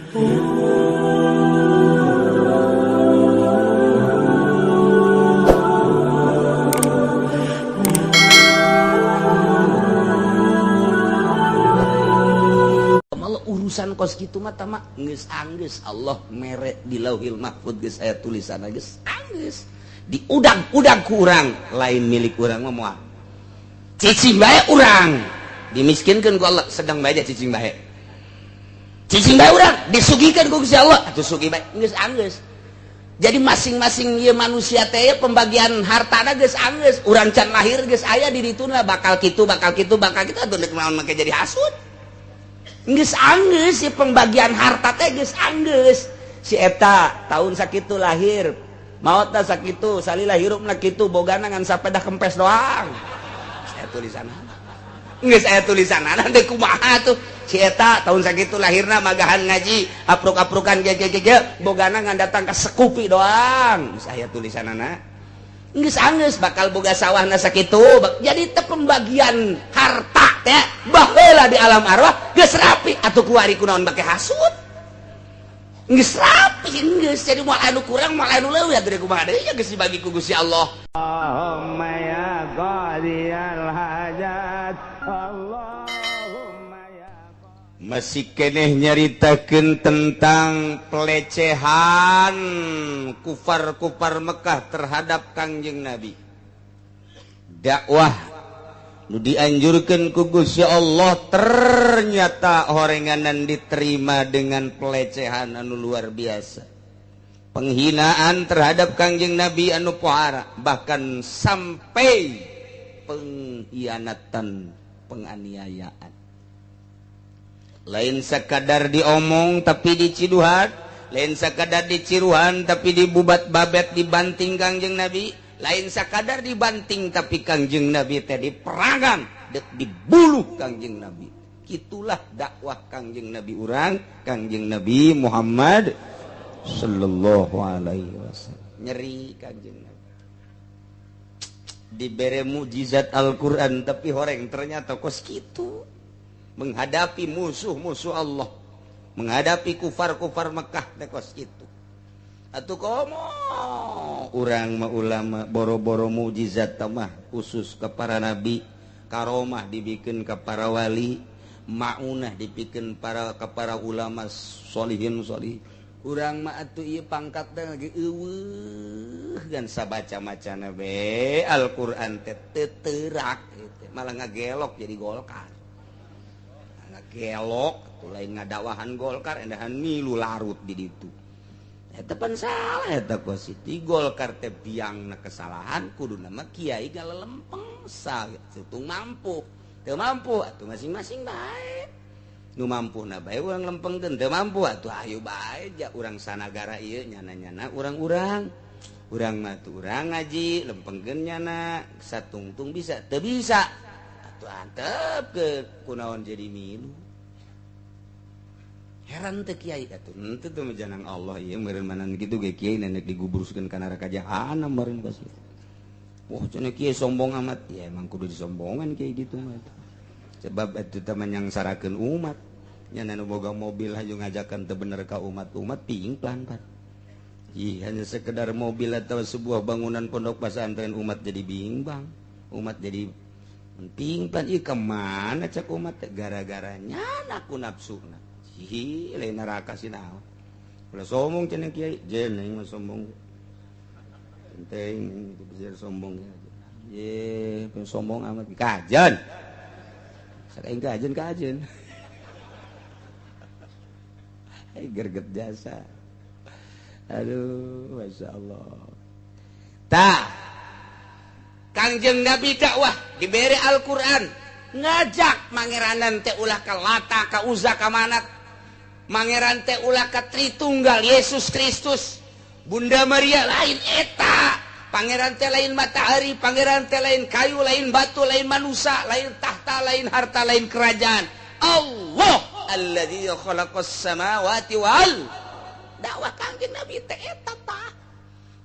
Urusan kos kitu mah tama geus anggeus Allah mere di Lauhil Mahfud geus aya tulisan geus anggeus diudag-udag ku urang lain milik urang mah moal cicing bae urang dimiskinkeun ku Allah sedang bae cicing bae urang disugihkeun ku Gusti Allah atuh sugih bae geus anggeus. Jadi masing-masing ieu manusia teh pembagian hartana geus anggeus urang can lahir geus aya di dituna bakal kitu bakal kitu bakal kitu atuh deuk naon make jadi hasud. Geus anggeus si pembagian harta teh geus anggeus si eta tahun sakitu lahir maotna sakitu salila hirupna kitu bogana ngan sapedah kempes doang saya tulisanana geus aya tulisanana teh kumaha tuh si eta tahun sakitu lahirna magahan ngaji apruk-aprukan ge ge ge bogana ngan datang ka sekupi doang geus aya tulisanana geus anggeus bakal boga sawahna sakitu. Jadi teh pembagian harta teh baheula di alam arwah geus rapi atuh kuari kunaon make hasud geus rapi geus jadi moal anu kurang moal anu leuwih atuh kumaha deui geus dibagi ku Gusti Allah. Allahumma ya qadiyal hajat Allahumma ya masih keneh nyaritakeun tentang pelecehan kufar-kufar Mekah terhadap Kangjeng Nabi. Dakwah nu dianjurkeun ku Gusti Allah ternyata horenganan diterima dengan pelecehan anu luar biasa. Penghinaan terhadap Kangjeng Nabi anu pohara bahkan sampai pengkhianatan, penganiayaan. Lain sekadar diomong tapi diciduhan, lain sekadar diciruhan tapi dibubat babet dibanting Kangjeng Nabi, lain sekadar dibanting tapi Kangjeng Nabi teh diperangan, dibuluh Kangjeng Nabi. Itulah dakwah Kangjeng Nabi urang, Kangjeng Nabi Muhammad sallallahu alaihi wasallam. Nyeri Kangjeng Nabi. Dibere mukjizat Al-Qur'an tapi horeng ternyata kos kitu. Menghadapi musuh-musuh Allah, menghadapi kufar-kufar Mekah teh kos kitu. Atuh komo urang mah ulama boro-boro mukjizat mah khusus ke para nabi, karomah dibikin ke para wali, maunah dibikin para ke para ulama solihin solih. Urang mah atuh ieu pangkat teh lagi eueuh gan sabaca-macana be Al-Qur'an teh teu teurak malah ngagelok jadi Golkar. Gelok lain ngadakwahan Golkar endahan milu larut di ditu. Eta pan salah eta kos di Golkar teh biangna kesalahan kuduna mah kiai galelempeng satung mampu. Teu mampu atuh masing-masing bae. Nu mampuna bae urang lempengkeun teu mampu atuh ayo bae ja urang sanagara ieu nyana-nyana urang-urang. Urang mah tuh urang ngaji lempengkeun nyana satungtung bisa teu bisa. Atuh antep ke kunaon jadi milu. Heran teh kiai atuh henteu teh janang Allah ieu meureun manan kitu ge kiai nenek digubruskeun ka neraka jahanam meureun pasti. Wah cenah kiai sombong amat. Ya emang kudu disombongan kiai gitu mah. Sebab atuh teh menyangsarakeun umat. Nya nu boga mobil hayu ngajakan teu bener ka umat-umat pingplan pan. Ih hanya sekedar mobil atau sebuah bangunan pondok pesantren umat jadi bimbang. Umat jadi pingplan ieu kemana cek umat gara-gara nyana ku nafsuna. Hi lain neraka sih naon. Ulah sombong cenah kiai, jeung aing mah sombong. Penting bisa sombong ya. Ye, sombong amat kajen. Sakaing kajen kajen. Ai gerget jasa. Aduh, Masya Allah. Tah Kangjeng Nabi dakwah diberi Al-Qur'an ngajak mangeranan teh ulah ka Lata ka Uzza ka Manat mangeran teh ulah ka Tritunggal Yesus Kristus Bunda Maria lain eta pangeran teh lain matahari pangeran teh lain kayu lain batu lain manusia lain tahta lain harta lain kerajaan Allah alladzi khalaqas samawati wal dakwah Kangjeng Nabi teh eta tah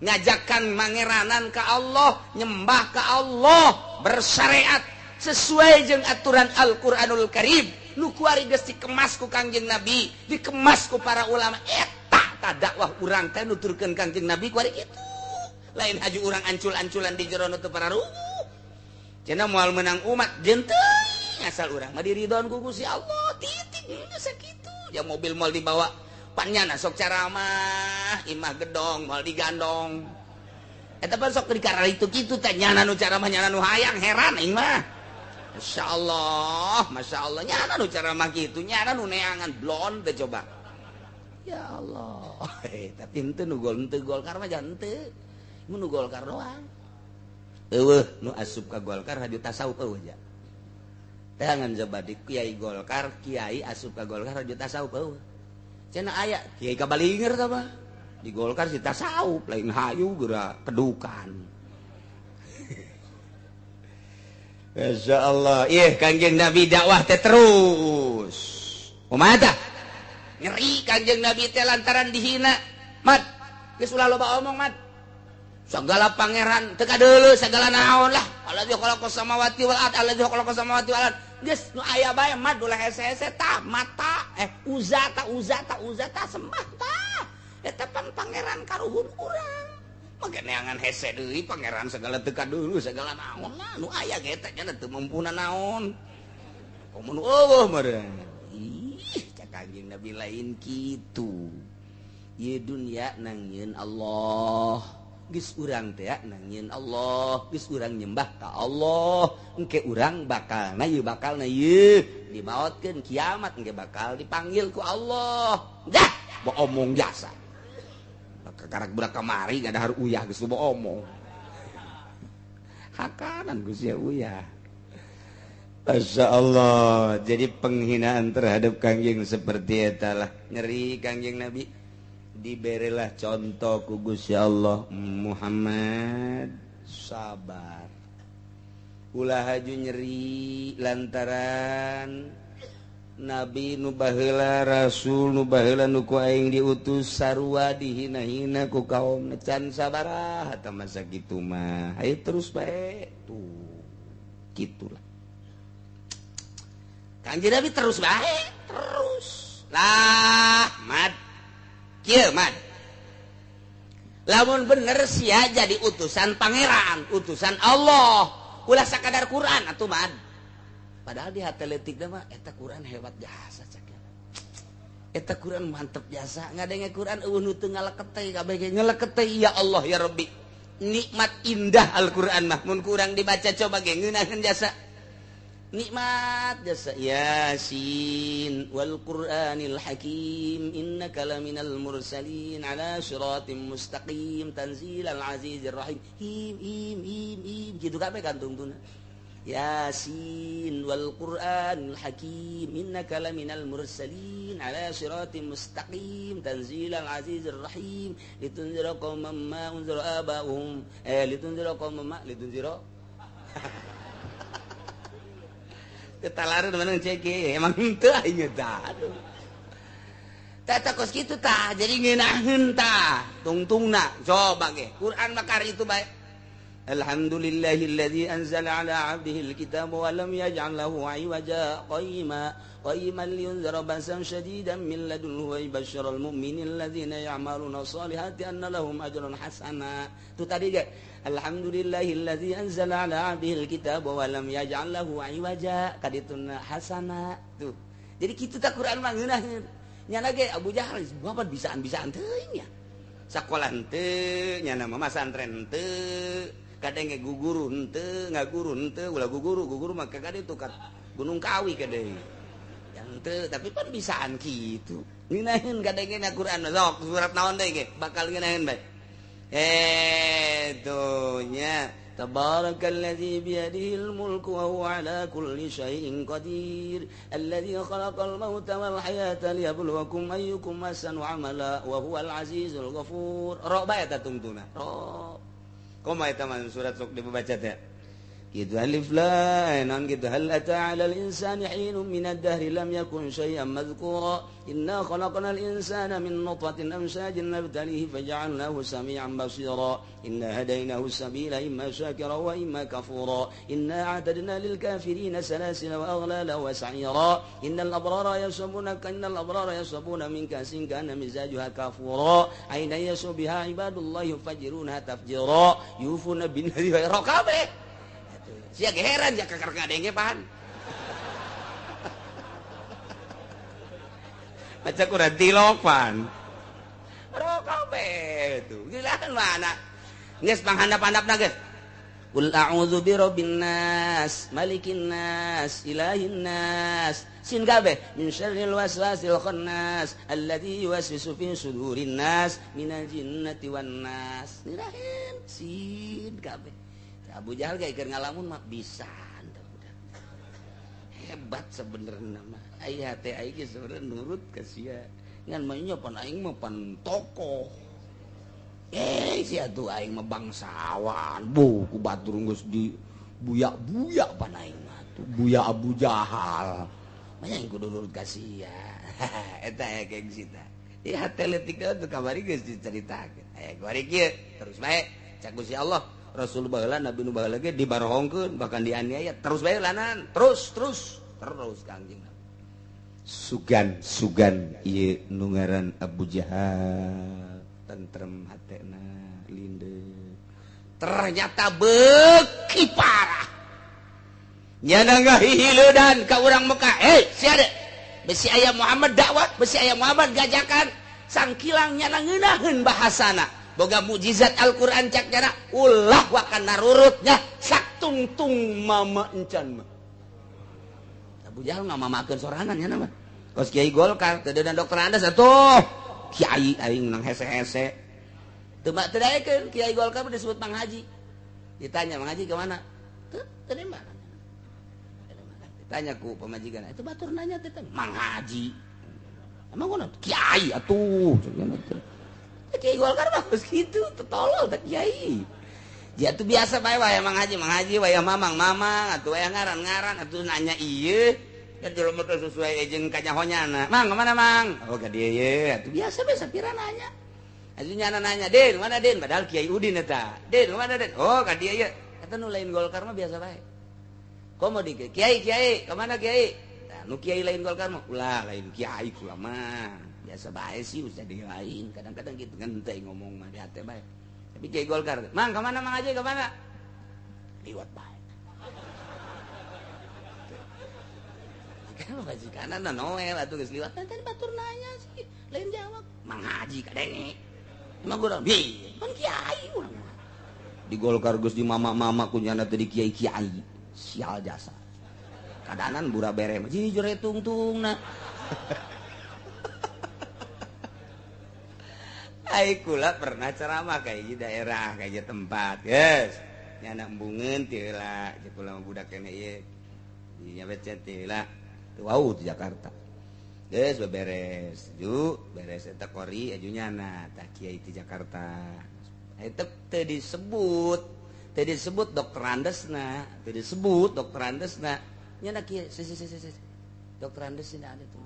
ngajakan mangeranan ke Allah, nyembah ke Allah, bersyariat sesuai jeung aturan Al-Qur'anul Karim. Nu kuari geus dikemas ku Kangjeng Nabi, dikemas ku para ulama. Eta tah dakwah urang teh nuturkeun Kangjeng Nabi kuari kitu. Lain haju urang ancul-anculan di jero nu teu pararuguh. Cenah moal menang umat jeung teuing asal urang mah diridhoan ku Gusti Allah. Titik geus sakitu. Ya mobil moal dibawa pan nyana sok caramah, imah gedong moal digandong. Eta pan sok di itu kitu teh nyana nu caramah nyana nu hayang heran aing mah. Masya Allah, Masya Allah, nyana nu ceramah gitu, nyana nu neangan blon teh coba. Ya Allah, tapi henteu nu gol henteu Golkar mah jangan henteu. Mun nu Golkar doang. Eueuh nu asup ka Golkar haju tasawuf eueuh ja. Teangan coba di kiai Golkar, kiai asup ka Golkar haju tasawuf eueuh. Cenah aya kiai kabalinger tah mah. Di Golkar si tasawuf lain hayu geura kedukan. Masya Allah, ih Kangjeng Nabi dakwah teh terus. Kumaha tah? Nyeri Kangjeng Nabi teh lantaran dihina. Mat, geus ulah loba omong, Mat. Segala pangeran teu kadeuleu segala naon lah. Alladzi khalaqas samawati wal ard, alladzi khalaqas samawati wal ard. Geus nu aya bae mat ulah hese-hese tah mata uza ta uza ta uza ta sembah tah. Eta pan pangeran karuhun urang. Neangan hese deui pangeran segala teu kadeuleu segala naon lah nu aya ge teh nya teu mampuna naon. Komo nu eueuh meureun. Ih, cak Kangjeng Nabi lain kitu. Ieu dunya nang nyieun Allah. Geus urang teh nang nyieun Allah, geus urang nyembah ka Allah. Engke urang bakalna ieu bakalna ieu dimaotkeun kiamat engke bakal dipanggil ku Allah. Dah, omong jasa. Karak budak kamari gak ada uyah geus loba omong. Hakanan geus ya uyah. Masya Allah. Jadi penghinaan terhadap Kangjeng seperti eta lah. Nyeri Kangjeng Nabi. Diberilah contoh ku Gusti Allah, Muhammad sabar. Ulah haju nyeri lantaran Nabi nu baheula, Rasul nu baheula nu ku aing diutus sarua dihina-hina ku kaum can sabarah eta masa kitu mah. Ayo terus bae tuh. Gitulah. Kanjeng Nabi terus bae, terus. Lah, mad. Kieu mad. Lamun bener sia jadi utusan pangeran, utusan Allah. Ulah sakadar Quran atuh mad. Padahal di hati leutik mah eta Quran hebat jasa cak. Eta Quran mantep jasa, ngadenge Quran eueuh nu teu ngaleket kabeh ge ngaleket ya Allah ya Rabbi. Nikmat indah Al-Quran mah mun kurang dibaca coba ge ngeunaheun jasa. Nikmat jasa Yasin wal Qur'anil Hakim innaka laminal mursalin ala siratim mustaqim tanzilal azizir rahim. Him him him him kitu kabeh kantungtuna. Yasin wal Qur'anil Hakim innaka laminal mursalin ala siratim mustaqim tanzilal azizir rahim litunzira qauman ma unzira aba'uhum litunzira qauman ma litunzira ketalaran mana cek emang henteu aing tah aduh tah kos kitu tah jadi ngeunaheun tah tungtungna coba ge Quran mah kari itu bae. Alhamdulillahilladzi anzala ala 'abdihi al-kitaba wa lam yaj'al lahu 'iwaja qayyima qayyiman liyunzira ba'san shadidan min ladunhu wa yubashshiral mu'minina alladzina ya'maluna sholihati anna lahum ajran hasana. Itu tadi ge alhamdulillahilladzi anzala ala 'abdihi al-kitaba wa lam yaj'al lahu 'iwaja kadituna hasana tuh. Jadi kitu tah Quran mah ngeunaheun. Nyana ge Abu Jahal bapak bisaan-bisaan teuing nya. Sakola henteu, nyana mah masantren henteu. Kadang ge guguru henteu, ngaguru henteu, ulah guguru, guguru mah ka ditu ka Gunung Kawi ka deui. Yang henteu, tapi pan bisaan kitu. Ngeunaheun kadang na Quran sok surat naon deui ge bakal ngeunaheun bae. Tuh nya Tabarakalladzi biyadihil mulku wa huwa ala kulli syai'in qadir alladzi khalaqal mauta wal hayata liyabluwakum ayyukum ahsanu amala wa huwal azizul ghafur. Ro bae eta tungtuna. Ro. Kumaha eta mah surat sok dibaca teh. Gitu alif lam non gitu hal ata 'alal insani hinun minad dahri lam yakun syai'an madhkura inna khalaqnal insana min nutfatin amshajin nabtalihi faja'alnahu sami'an basira inna hadainahu sabila imma syakira wa imma kafura inna a'tadna lil kafirina salasila wa aghlala wa sa'ira innal abrara yashrabuna min kasin kana mizajuha kafura aina yashu biha ibadullah yufajiruna tafjira yufuna bin nadri wa raqabe. Sia heran ya kakar ngadenge pan. Maca kurang tilopan. Rokabe tuh. Gila mana? Geus panghandap-handapna geus. Qul a'udzu birabbin nas, malikin nas, ilahin nas. Sin kabeh min syarril waswasil khannas alladzi yuwaswisu fi sudurin nas minal jinnati wan nas. Nirahin sin kabeh. Abu Jahal gak keur ngalamun mah bisa budak. Hebat sebenarnya mah. Ai hate aing ge sebenarnya nurut ka sia. Ngan mah nya pan aing mah pan tokoh. Sia tuh aing mah bangsawan. Bu ku batur geus di buyak-buyak pan aing mah tuh. Buya Abu Jahal. Mah aing kudu nurut ka sia. Eta aya gengsi tah. Ieu hate leutik tuh kamari geus dicaritakeun. Aya kuari kieu terus bae cak Gusti Allah. Rasul baheula Nabi nu baheula ge dibarohongkeun bahkan dianiaya terus bae lanan terus terus terus Kangjeng Nabi sugan sugan ieu nu ngaran Abu Jahal tentrem hatena lindeu ternyata beuki parah nyana ngahileudan ka urang Mekah sia de besi aya Muhammad dakwah besi aya Muhammad gajakan sangkilang nyana ngeunaheun bahasana boga mukjizat Al-Qur'an cak nyana ulah wakan narurutnya saktungtung mama encan mah. Abu Jahal ngamamakeun sorangan nya mah. Kos kiai Golkar teu dan dokter Andas atuh. Kiai aing nang hese-hese. Teu teu daekeun kiai Golkar disebut Mang Haji. Ditanya Mang Haji ke mana? Teu teu di mana. Ditanya ku pamajikan, itu batur nanya teh Mang Haji. Emang ngono kiai atuh. Kiai Golkar mah geus kitu, tolol teh kiai. Dia tuh biasa bae wae Mang Haji, wayah mamang mamang atuh wayah ngaran-ngaran atuh nanya ieu. Kan jelema teh sesuai jeung kanyahonyana. Mang kemana Mang? Oh ka dieu ye. Atuh biasa bae sapira nanya. Atuh nyana nanya, "Din, mana Din?" Padahal Kiai Udin eta. "Din, mana Din?" "Oh, ka dieu ye." Eta nu lain Golkar mah biasa bae. Komo di kiai, kiai, kemana kiai? Nah, nu kiai lain Golkar mah ulah lain kiai kula mah. Biasa bae sih usah di lain kadang-kadang gitu ngenteng ngomong mah di hati bae tapi kiai Golkar Mang kemana Mang aja kemana liwat bae kan majikanna noel atuh geus liwat tadi batur nanya sih lain jawab Mang Haji kadenge emang urang bi kan kiai urang di Golkar geus di mama-mama kunyana teh di kiai-kiai sial jasa kadanan bura bere mah jujur tungtungna. Ai kula pernah ceramah kayak di daerah kayak tempat yes nyana embungeun teu heula jeung kula mah budak kene ieu di nyabet teu heula teu wau di Jakarta geus beberes ju beres eta kori aju nyana tah kiai di Jakarta eta teu disebut dokter Andesna teu disebut dokter Andesna nyana kiai si dokter Andesna ada tuh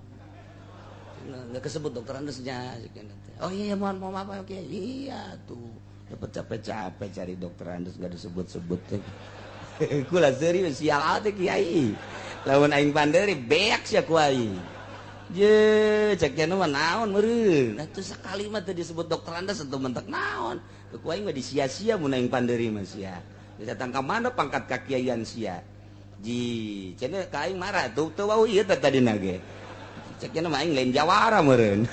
nggak kesebut dokter Andesnya. Oh iya mohon maaf oke iya tuh dapat capek-capek cari dokter Andes nggak disebut-sebut. Kula serius sial atuh kiai lamun aing panderi beak sia ku aing. Je cek nya mah naon meureun atuh sakali mah teu disebut dokter Andes atuh mentek naon ku aing mah disia-sia mun aing panderi mah sia. Bisa tangka mana pangkat kakiaian sia. Ji cenah ka aing marah tuh teu wau ieu teh tadina ge. Ceknya mah aing lain jawara meureun.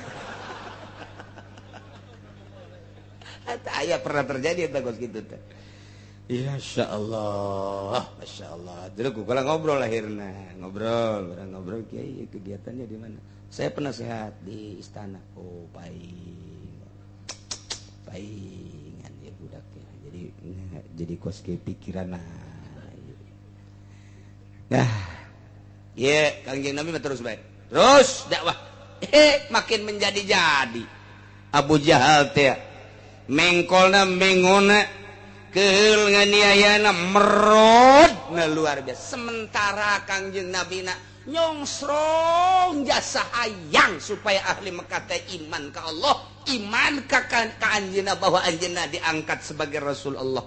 Eta aya pernah terjadi eta kos kitu teh. Ya insyaallah, masyaallah. Dulu kula ngobrol akhirna, ngobrol, urang ngobrol kiai kegiatannya di mana? Saya penasehat di istana. Oh, paing. Paingan ya budaknya. Jadi kos ke pikiran. Nah, ye Kangjeng Nabi mah terus bae. Terus dakwah makin menjadi-jadi Abu Jahal teh mengkolna mengona Keul nganiayana merod na luar biasa. Sementara Kangjeng Nabi na nyongsrong jasa hayang supaya ahli Mekah teh iman ka Allah, iman ka anjeunna bahwa anjeunna diangkat sebagai Rasul Allah.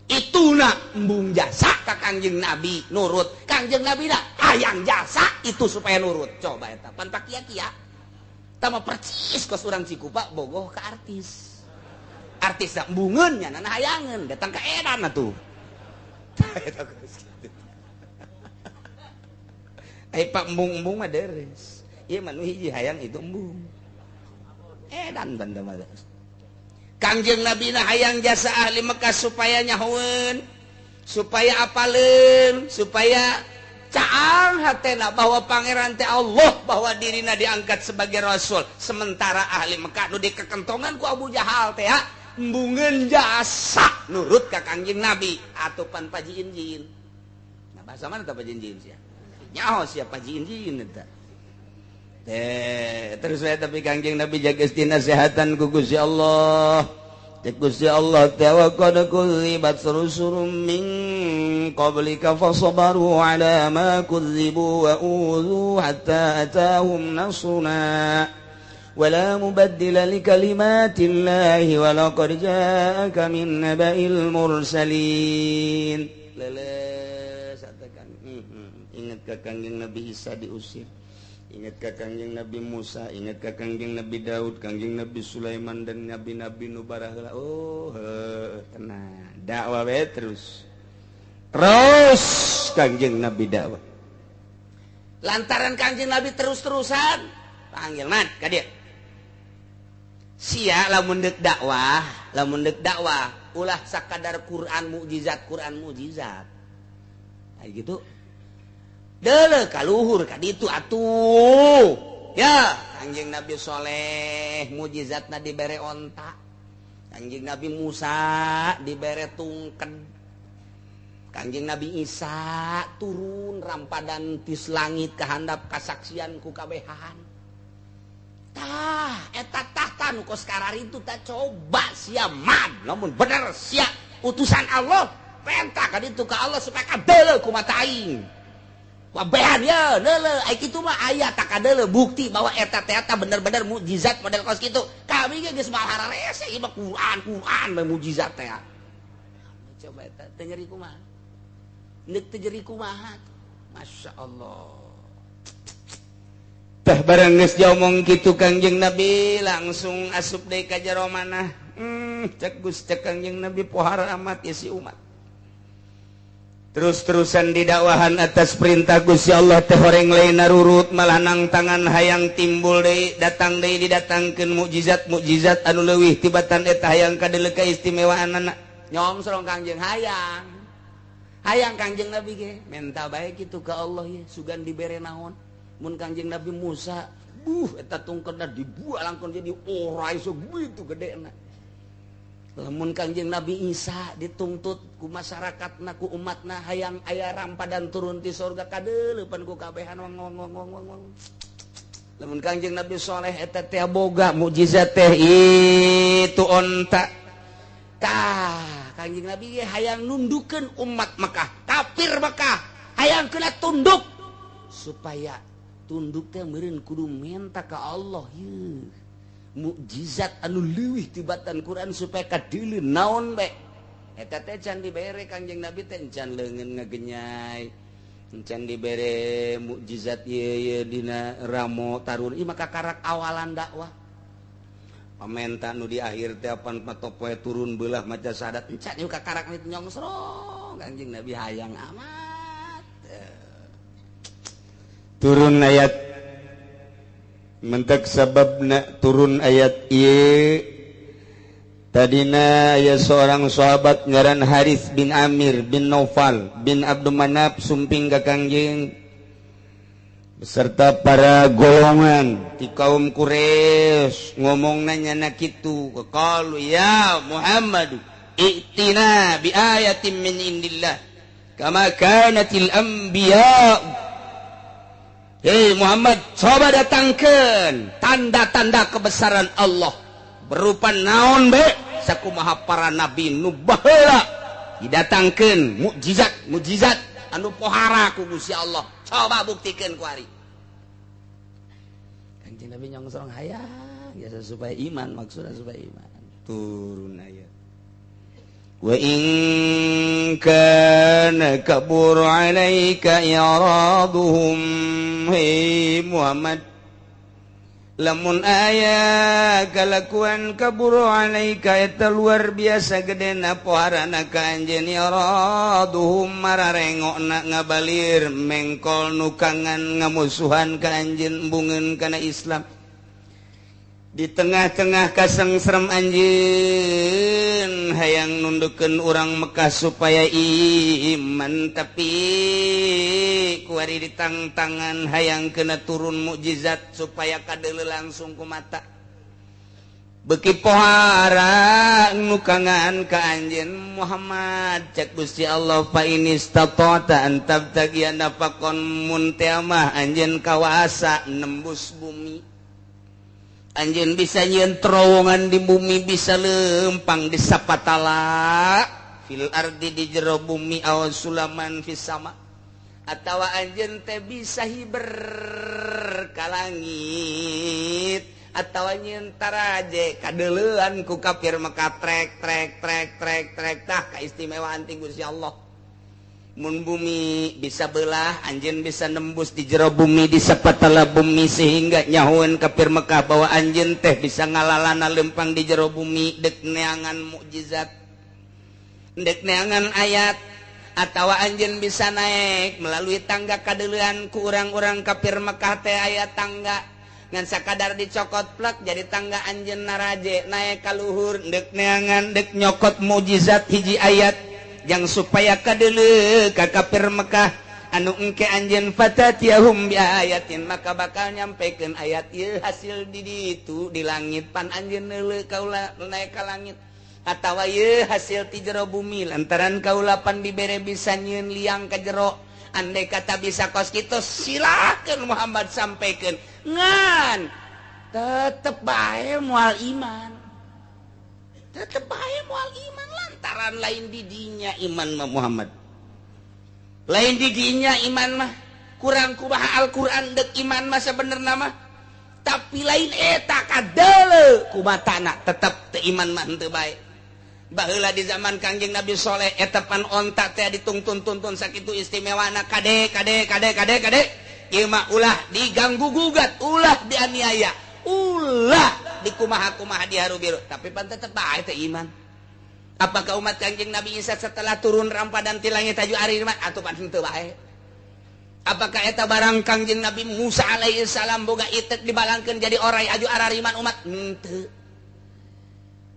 Ituna embung jasa ka Kangjeng Nabi nurut. Kangjeng Nabi na hayang jasa itu supaya nurut. Coba eta pan pakia-kia. Tama percis kos urang Cikupa bogoh ka artis. Artis dah embungeun nya nana hayangeun datang ka edan atuh. Eta geus kitu. Ai pak embung-embung mah deres. Ieu mah nu hiji hayang itu embung. Edan banda mah. Kangjeng Nabi na hayang jasa ahli Mekah supaya nyahoeun, supaya apaleun, supaya caang hatena bahwa pangeran teh Allah, bahwa dirina diangkat sebagai rasul. Sementara ahli Mekah nu dikekentongan ku Abu Jahal teh embungeun jasa nurut ka Kangjeng Nabi atuh pan pajiin-jiin. Nah bahasa mana tah pajiin-jiin sia? Nyaho sia pajiin-jiin eta. Teh terus we tapi Kangjeng Nabi jaga dinasehatan ku Gusti Allah. Cek Gusti Allah teh wa qad kudzibat rusulun min qablika fasabaru ala ma kudzibu wa udzu hatta atahum nasruna wala mubaddila likalimatillahi wa laqad ja'aka min naba'il mursalin. Leles katakan ingat ka Kangjeng Nabi Isa diusir, ingat ka Kangjeng Nabi Musa, ingat ka Kangjeng Nabi Daud, Kangjeng Nabi Sulaiman dan nabi-nabi nu baraheula. Oh, tenang. Dakwah we terus. Terus Kangjeng Nabi dakwah. Lantaran Kangjeng Nabi terus-terusan panggil man ka dieu. Sia lamun deuk dakwah, ulah sakadar Quran mukjizat, Quran mukjizat. Nah, gitu. Deuleu kaluhur ka ditu atuh. Ya, Kangjeng Nabi Soleh mukjizatna dibere onta. Kangjeng Nabi Musa dibere tungken. Kangjeng Nabi Isa turun rampadan tis langit kahandap kasaksian ku kabehan. Tah, eta tahta nu kos kararitu tah coba sia mad, lamun bener sia utusan Allah, penta ka ditu ka Allah supaya kadeuleu ku mata aing. Wabehan ya, leule, ai kitu mah aya tak kadeuleu bukti bahwa eta teh eta bener-bener mukjizat model kos kitu. Kami ge geus mah hararese ieu mah Quran, Quran bae mukjizat teh. Coba eta teu nyeri kumaha? Neuk teu nyeri kumaha? Masya Allah. Tah barang geus diomong kitu Kangjeng Nabi langsung asup deui ka jero manah. Cek Gus cek Kangjeng Nabi pohara amat ya si umat. Terus-terusan didakwahan atas perintah Gusti Allah teh horeng lain narurut malah nang tangan hayang timbul deui datang deui didatangkeun mukjizat-mukjizat anu leuwih tibatan eta hayang kadeuleu kaistimewaanana. Nyongsrong Kangjeng hayang. Hayang Kangjeng Nabi ge menta bae kitu ka Allah ye sugan dibere naon. Mun Kangjeng Nabi Musa buh eta tungkeuna dibuah langkon jadi ora iso gitu gedena. Lamun Kangjeng Nabi Isa dituntut ku masyarakatna ku umatna hayang aya rampadan turun ti sorga kadeuleupan ku kabehan wong wong wong wong wong. Lamun Kangjeng Nabi Soleh eta teh boga mukjizat teh itu onta. Tah Kangjeng Nabi ge hayang nundukeun umat Mekah, kafir Mekah, hayang kena tunduk supaya tunduk teh meureun kudu menta ka Allah yeuh. Mukjizat anu leuwih tibatan Quran supaya kadeuleu naon bae eta teh can dibere Kangjeng Nabi teh can leungeun ngagenyai can dibere mukjizat ieu ieu dina ramo tarun ieu maka karak awalan dakwah pamenta nu di akhir teh apan patopoe turun beulah maca syahadat can ieu kakarak nyongsrong Kangjeng Nabi hayang amat turun ayat mentek sababna turun ayat ieu tadina aya seorang sahabat ngaran Haris bin Amir bin Naufal bin Abdul Manaf sumping ka Kangjeng beserta para golongan di kaum Quraisy ngomongna nyana kitu qalu ya Muhammad i'tina bi ayatin min indillah kama kanatil anbiya. Hei Muhammad, coba datangkan tanda-tanda kebesaran Allah berupa naon be sakumaha para nabi nu baheula Didatangkeun mukjizat mukjizat anu pohara ku Gusti Allah. Coba buktikeun ku ari. Kanjeng Nabi nyongsong hayang biasa supaya iman, maksudna supaya iman. Turun ayat. Wa in kana kabur 'alaika i'raduhum, hey Muhammad, lamun aya kalakuan kabur 'alaika eta luar biasa gedena poharana ka anjeun, i'raduhum mararengokna ngabalir mengkol nukangan ngamusuhan ka anjeun embungeun kana Islam. Di tengah-tengah kasengserem anjeun hayang nundukeun urang Mekah supaya iman, tapi kuari ditangtangan hayang kena turun mukjizat supaya kadeuleu langsung ku mata. Beuki pohara nukangan ka anjeun Muhammad, cek Gusti Allah fa inistata'ta an tabtagiya nafaqan mun teh mah anjeun kawasa nembus bumi. Anjeun bisa nyieun terowongan di bumi, bisa lempang di sapatala fil ardi di jero bumi aw sulaman fis sama, atawa anjeun teh bisa hiber ka langit, atawa nyieun taraje kadeuleuan ku kafir Mekah trek trek trek trek trek. Tah kaistimewaan ti Gusti Allah. Mun bumi bisa belah, anjeun bisa nembus di jero bumi, di sapatala bumi, sehingga nyahoeun kafir Mekah bahwa anjeun teh bisa ngalalana lempang di jero bumi dek neangan mukjizat, dek neangan ayat, atawa anjeun bisa naik melalui tangga kadeuleuan ku urang-urang kafir Mekah teh aya tangga ngan sakadar dicokot plek jadi tangga anjeun naraje naik ka luhur dek neangan dek nyokot mukjizat hiji ayat yang supaya kadeuleu ka kafir Mekah anu engke anjeun fatatiyahum bi ayatin, maka bakal nyampekeun ayat ieu hasil di ditu di langit pan anjeun neuleu kaula naik ka langit, atawa ieu hasil ti jero bumi lantaran kaula pan dibere bisa nyieun liang ka jero. Andai kata bisa kos kitu silakeun Muhammad sampaikan, ngan tetep bae moal iman, tetep bae moal iman lantaran lain didinya iman mah Muhammad, lain didinya iman mah kurang kumaha Al-Qur'an dek iman mah sebenarnya mah, tapi lain eta kadeuleu kumatana tetep teu iman mah henteu bae. Baheula di zaman Kangjeng Nabi Soleh eta pan onta teh ditungtun-tuntun sakitu istimewana, kade kade kade kade kade ieu mah ulah diganggu gugat, ulah dianiaya, ulah dikumaha-kumaha diharu biru, tapi pan tetep bae teu iman. Apakah umat Kangjeng Nabi Isa setelah turun rampadan ti langit taju ari iman atuh pan henteu bae? Apakah eta barang Kangjeng Nabi Musa alaihi salam boga itek dibalangkeun jadi orai aju arariman umat? Henteu.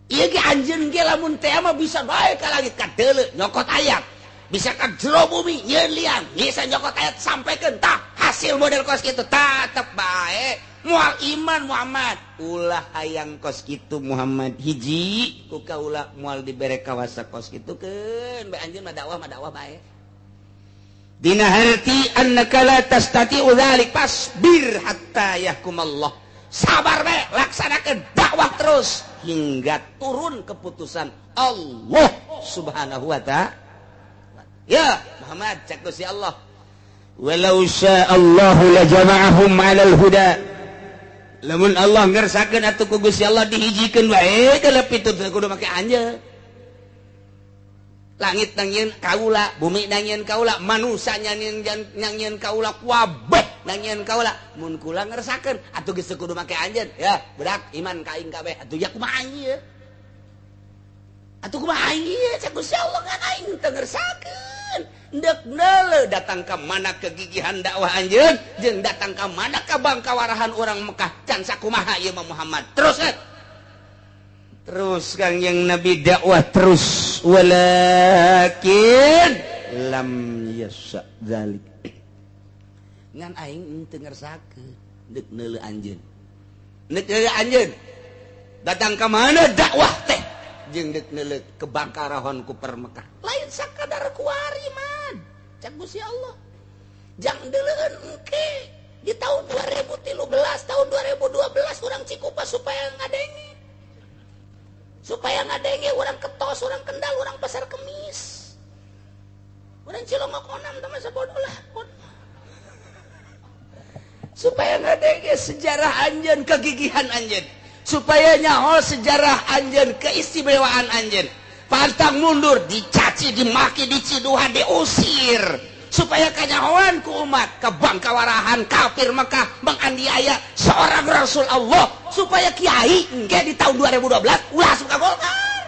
Ieu ge anjeun ge lamun teh mah bisa bae ka langit kadeuleu nyokot ayat, bisa ka jero bumi nyieun liang, bisa nyokot ayat sampaikan tah hasil model kos kitu tetep bae moal iman Muhammad. Ulah hayang kos kitu Muhammad, hiji ku kaula moal dibere kawasa kos kitu keun bae anjeun mah dakwah bae. Dina harti annaka la tastati'u dzalik fasbir hatta yahkumallah. Sabar bae, laksanakeun dakwah terus hingga turun keputusan Allah Subhanahu wa ta'ala. Ya Muhammad, cek Gusti Allah, walau sya'allahu la jama'ahum 'alal huda. Lamun Allah ngersakeun atuh ku Gusti Allah dihijikeun wae kalep itu kudu make anjeun. Langit nangieun kaula, bumi nangieun kaula, manusia nangieun kaula, kabeh nangieun kaula. Mun kula ngersakeun atuh geus kudu make anjeun. Ya, budak iman ka aing kabeh. Atuh ya kumaha aing ieu? Atuh kumaha aing ieu? Cek Gusti Allah ngan aing teu ngersakeun. Ndek neuleuh datang ka mana kegigihan dakwah anjeun jeung datang ka mana ka bangkawarahan urang Mekah can sakumaha ieu mah Muhammad. Terus terus Kangjeng Nabi dakwah terus, walakin lam yasha dzalik. Ngan aing teu ngersakeun deuk neuleuh anjeun. Deuk neuleuh anjeun datang ka mana dakwah teh jeung deuk neuleuh kebangkarahon ku per Mekah. Lain sakadar kuari man, cak Gusti Allah. Jang deuleueun engke di tahun 2013, tahun 2012 urang Cikupa supaya ngadenge. Supaya ngadenge orang Ketos, orang Kendal, orang Pasar Kemis. Ngan Cilongok onam teh masa bodoh lah. Supaya ngadenge sejarah anjeun, kegigihan anjeun, supaya nyaho sejarah anjeun, keistimewaan anjeun. Pantang mundur, dicaci, dimaki, diciduhan, diusir, supaya kanyahoan ku umat kebangkawarahan kafir Mekah menganiaya seorang Rasul Allah, supaya kiai engke di tahun 2012 ulah suka Golkar.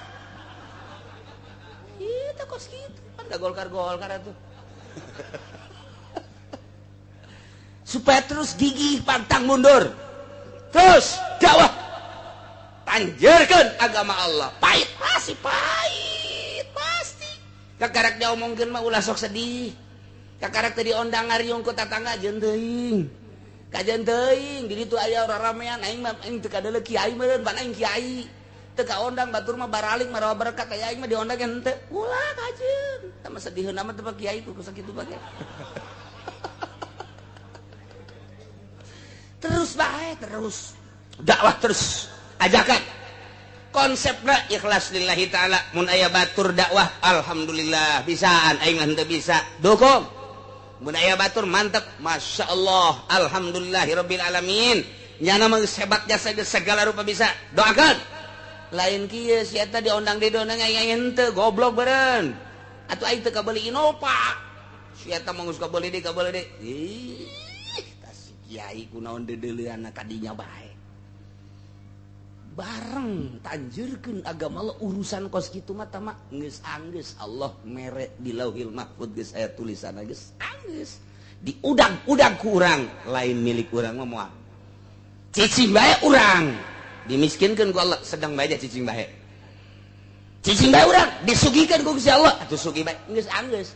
Itu kos kitu kan da Golkar-Golkar atuh. Supaya terus gigih, pantang mundur, terus dakwah, tanjerkeun agama Allah. Pahit pasti, pahit pasti. Kakarak diomongkeun mah ulah sok sedih. Kakarak teh diondang ngariung ku tatangga jeung teuing. Kajeun teuing di ditu aya raramean aing mah aing teu kadeuleu kiai meureun pan aing kiai. Teu kaondang batur mah baralik marawa berkat aya aing mah diondang henteu. Ulah kajeun. Tah mah sediheun mah teu kiai ku sakitu bae. Terus bae, terus dakwah, terus ajakan konsepna ikhlas lillahi ta'ala. Mun aya batur dakwah alhamdulillah bisaan, aing mah henteu bisa dukung. Mun aya batur mantep, masya Allah, alhamdulillahirabbil alamin, nyana mah geus hebat jasa geus segala rupa bisa, doakeun. Lain kieu si eta diondang di diondang aing henteu goblok beureun. Atuh aing teu kabeuli Innova, si eta mah geus kabeuli deui kabeuli deui. Ih, kiai kunaon deudeuleunna kadinya bae. Bareng tanjurkeun agama Allah, urusan kos kitu mah tama geus anggeus Allah mere di Lauhil Mahfud geus aya tulisanna geus anggeus. Diudag-udag ku urang, lain milik urang mah moal. Cicing bae urang, dimiskinkeun ku Allah, sedang bae cicing bae. Cicing bae urang, disugihkeun ku Gusti Allah, atuh sugih bae geus anggeus.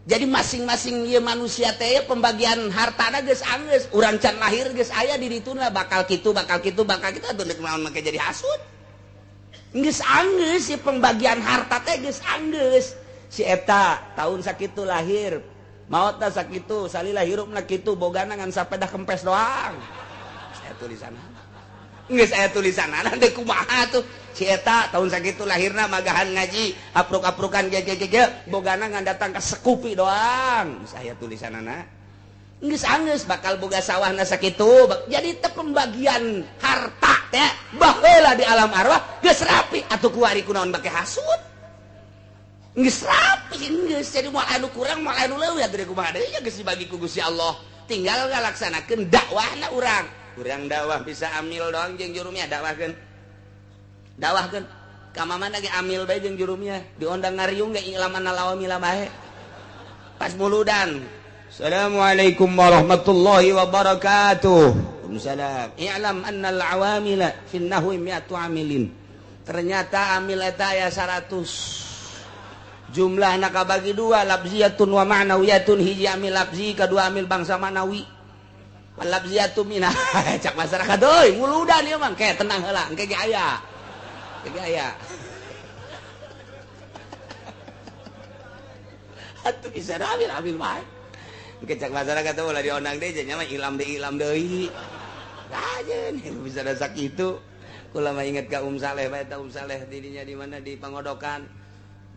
Jadi masing-masing ieu manusia teh pembagian hartana geus anggeus, urang can lahir geus aya di dituna bakal kitu bakal kitu bakal kitu atuh deuk naon make jadi hasud. Geus anggeus si pembagian harta teh geus anggeus. Si eta tahun sakitu lahir, maotna sakitu, salila hirupna kitu, bogana ngan sapedah kempes doang. Saya tulisanna. Geus aya tulisanna teh kumaha tuh. Si eta tahun sakitu lahirna magahan ngaji, apruk-aprukan ge bogana ngan datang ka sekupi doang. Geus aya tulisanana. Geus anggeus bakal boga sawahna sakitu. Jadi teh pembagian harta teh baheula di alam arwah geus rapi atuh kuari kunaon bake hasud. Geus rapi geus jadi moal anu kurang moal anu leuwih atuh kumaha deui geus dibagi ku Gusti Allah. Tinggal ngalaksanakeun dakwahna urang. Urang dakwah bisa amil doang jeung jurumnya dakwahkeun. Dakwahkeun ka mamana ge amil bae jeung jurumnya diondang ngariung ge ilaman lawamila bae. Pas muludan. Assalamualaikum warahmatullahi wabarakatuh. Waalaikumsalam. I'lam annal awamila fin nahwi mi'atu amilin. Ternyata amil eta aya 100. Jumlahna kabagi dua, lafziyatun wa ma'nawiyatun. Hiji amil lafzi, kadua amil bangsa ma'nawi. Lafziyatu minah cak masyarakat euy muludan ieu mah ke tenang heula engke ge aya. Engke aya. Atuh bisa amil bae. Engke cak masyarakat teh ulah diondang deui nya mah ilam deui. Kajeun bisa da sakitu. Kula mah inget ka Saleh bae ta Saleh didinya di mana di Pangodokan.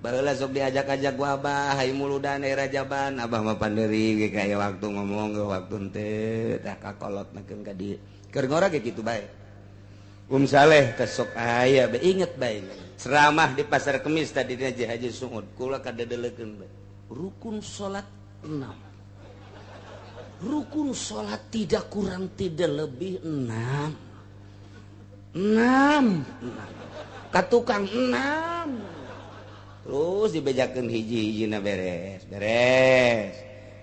Baheula sok diajak-ajak ku abah hayu muludan daerah Jaban, abah mah panderi ge kaya waktu ngomong ge waktu henteu tah kakolot nakeun ka dieu. Keur ngora ge kitu bae. Saleh teh sok aya bae inget bae. Ceramah di Pasar Kemis tadi dina Haji Suud, kula kadedelekeun bae. Rukun salat 6. Rukun salat tidak kurang tidak lebih 6. 6. Ka tukang 6. Terus dibejakeun hiji-hijina beres, beres.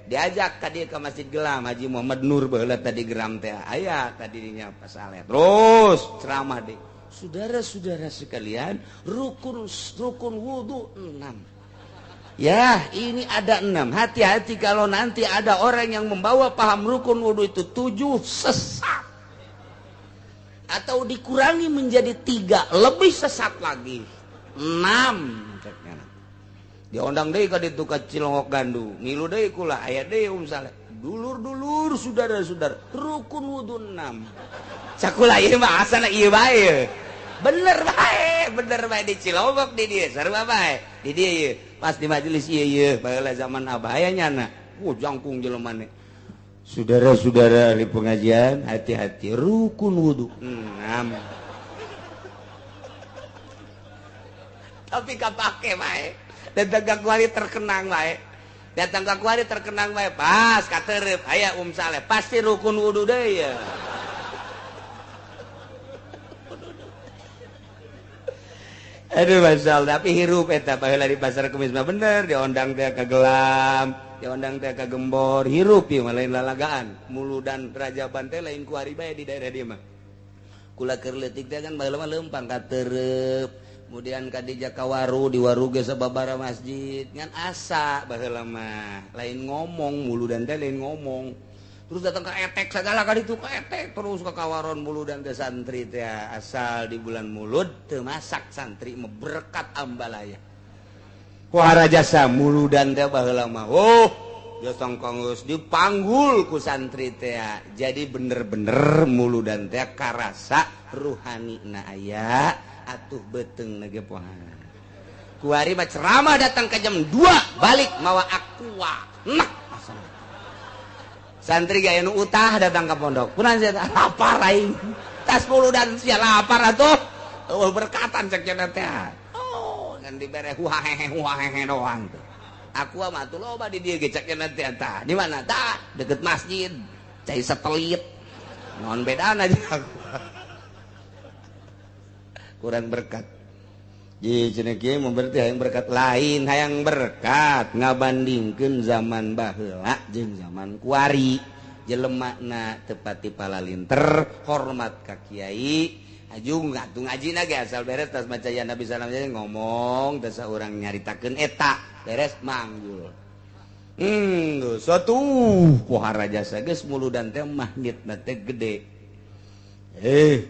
Diajak ka dieu ka Masjid Gelam Haji Muhammad Nur baheula tadi geram teh aya tadi dinya Pasaleh. Terus ceramah deui. Saudara-saudara sekalian, rukun wudu 6. Ya, ini ada 6. Hati-hati kalau nanti ada orang yang membawa paham rukun wudu itu 7 sesat. Atau dikurangi menjadi 3, lebih sesat lagi. 6. Diondang deui ka ditu ka Cilongok Gandu, ngilu deui kula aya deui Saleh. Dulur-dulur saudara-saudara, rukun wudu 6. Cakula ieu mah asana ieu bae. Bener bae di Cilongok di dieu sarua bae. Di dieu ieu. Pas di majelis ieu ieu baheula zaman abah aya nyana. Jangkung jelema ne. Saudara-saudara ahli pengajian, hati-hati rukun wudu. Tapi kapake bae. Datang ka kuari terkenang bae. Datang ka kuari terkenang bae. Pas katerep aya Saleh, pasti rukun wudu deui ya. Aduh masal, tapi hirup eta baheula di pasar Kemis mah bener diondang teh ka gelam, diondang teh ka gembor, hirup ieu mah lain lalagaan. Muludan Rajaban teh lain kuari bae di daerah dieu mah. Kula keur leutik teh kan baheula mah leumpang ka Tereup, kemudian ka di Jakawaru, di Waru ge sababaraha masjid, ngan asa baheula mah lain ngomong muludan teh lain ngomong. Terus datang ke etek segala kali itu ke etek terus ke kawaron muludan teh santri teh asal di bulan mulud teu masak santri mah berkat ambalaya. Kuara jasa muludan teh baheula mah oh jasa geus dipanggul ku santri teh. Jadi bener-bener muludan teh karasa ruhani na aya atuh beuteung na ge pohan. Kuari mah ceramah datang ke jam 2 balik mawa aqua. Nek santri gaya nu utah datang ke pondok. Kunaon sia lapar aing. Tas muludan sia lapar atuh. Oh berkatan cek cenah teh. Oh ngan dibere huahehe huahehe doang tuh. Aku mah atuh loba di dieu ge cek cenah teh tah. Di mana tah? Deket masjid. Cai satelit. Naon bedana jeung aku. Kurang berkat. Ji cenah kieu mun berarti hayang berkat lain, hayang berkat ngabandingkeun zaman baheula jeung zaman kuari. Jelemana teu pati palalinter, hormat ka kiai, aju atuh ngajina ge asal beres tas maca ya Nabi salam ngomong teh saurang nyaritakeun eta, beres manggul. Satu pohara jasa geus muludan teh magnetna teh gede.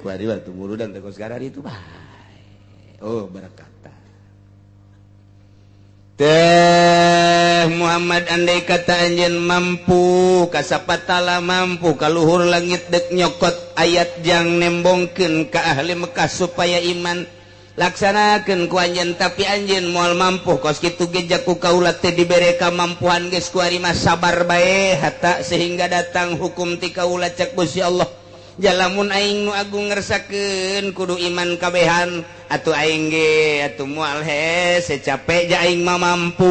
Kuari waktu muludan teh kos garari itu bae. Oh berkata teh Muhammad andai kata anjeun mampu kasapatala mampu kaluhur langit dek nyokot ayat jang nembongkeun ka ahli Mekah supaya iman laksanakeun ku anjeun tapi anjeun moal mampu kos kitu ge jaku kaula teh dibere kamampuan geus ku ari mah sabar bae hatta sehingga datang hukum ti kaula cek Gusti Allah. Jalamun aing nu agung ngersakeun kudu iman kabehan atuh aing ge atuh moal hese capek ja aing mah mampu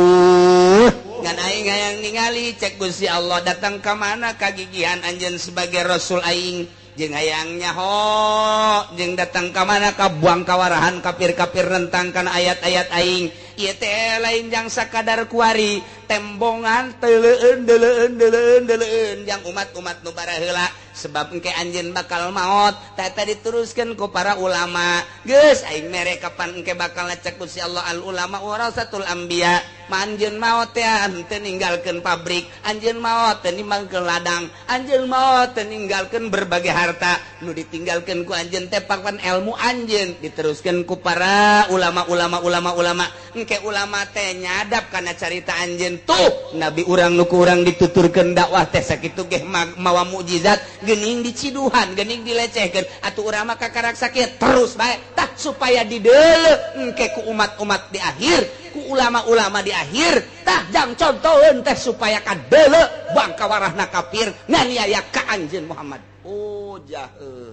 ngan aing hayang ningali cek Gusti Allah datang ka mana kagigihan anjeun sebagai rasul aing jeung hayang nyaho jeung datang ka mana ka buang kawarahan kafir-kafir rentang kana ayat-ayat aing ieu teh lain jang sakadar kuari tembongan teuleun deuleun deuleun deuleun jang umat-umat nu baraheula sebab engke anjeun bakal maot tah diteruskeun ku para ulama geus aing mere kapan engke bakal ngecek Gusti Allah al ulama warasatul anbiya ma anjeun maot teh henteu ninggalkeun pabrik anjeun maot teu ninggalkeun ladang anjeun maot teu ninggalkeun berbagai harta nu ditinggalkeun ku anjeun teh papan ilmu anjeun diteruskeun ku para ulama-ulama ulama-ulama engke ulama teh nyadap kana carita anjeun tuh nabi urang nu ku urang dituturkeun dakwah teh sakitu geh mawa mukjizat gening diciduhan gening dilecehkeun atuh urang mah kakarak sakit terus bae tah supaya dideuleu engke ku umat-umat di akhir ku ulama-ulama di akhir tah jang contoheun teh supaya kadeuleu bangka warahna kafir nganiaya ka anjeun Muhammad. Oh jahe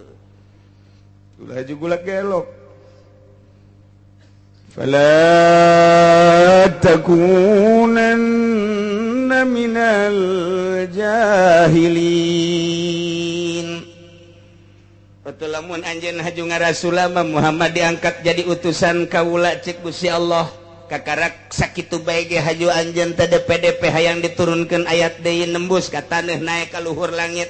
ulah jugulak gelok fala takunanna minal jahilin. Betul lamun anjeun haju ngarasulama Muhammad diangkat jadi utusan kaula cek Gusti Allah kakarak sakitu bae ge haju anjeun teh DPDP hayang diturunkeun ayat deui nembus ka taneuh naek ka luhur langit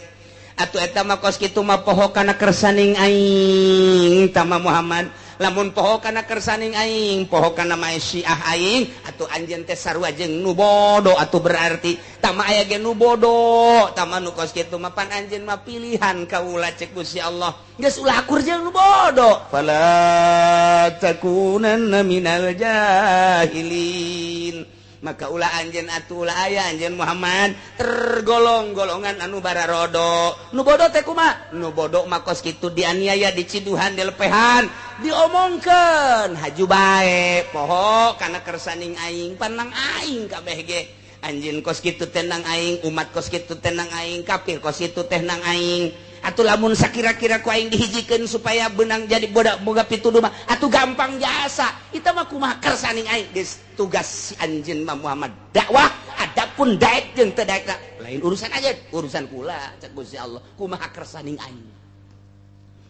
atuh eta mah kos kitu mah poho kana kersaning aing tama Muhammad lamun poho kana kersaning aing poho kana maesyiah aing atuh anjeun teh sarua jeung nu bodo atuh berarti tama aya ge nu bodo tama nu kos kitu mah pan anjeun mah pilihan kaula cek Gusti Allah geus ulah akur jeung nu bodo fala takunanna minal jahilin. Maka ulah anjeun atuh ulah aya anjeun Muhammad tergolong golongan anu bararodo. Nu bodoh teh kumaha? Nu bodoh mah kos kitu dianiaya, diciduhan, dilepehan, diomongkeun haju bae poho kana kersaning aing, panang aing kabeh ge. Anjeun kos kitu teh nang aing, umat kos kitu teh nang aing, kafir kos kitu teh nang aing. Atuh lamun sakira-kira ku aing dihijikeun supaya benang jadi bodak boga pituduh mah atuh gampang jasa. Itu mah kumaha kersaning aing. Geus tugas si anjeun mah Muhammad dakwah, adapun daek jeung teu daek lain urusan aja, urusan kula cek Gusti Allah kumaha kersaning aing.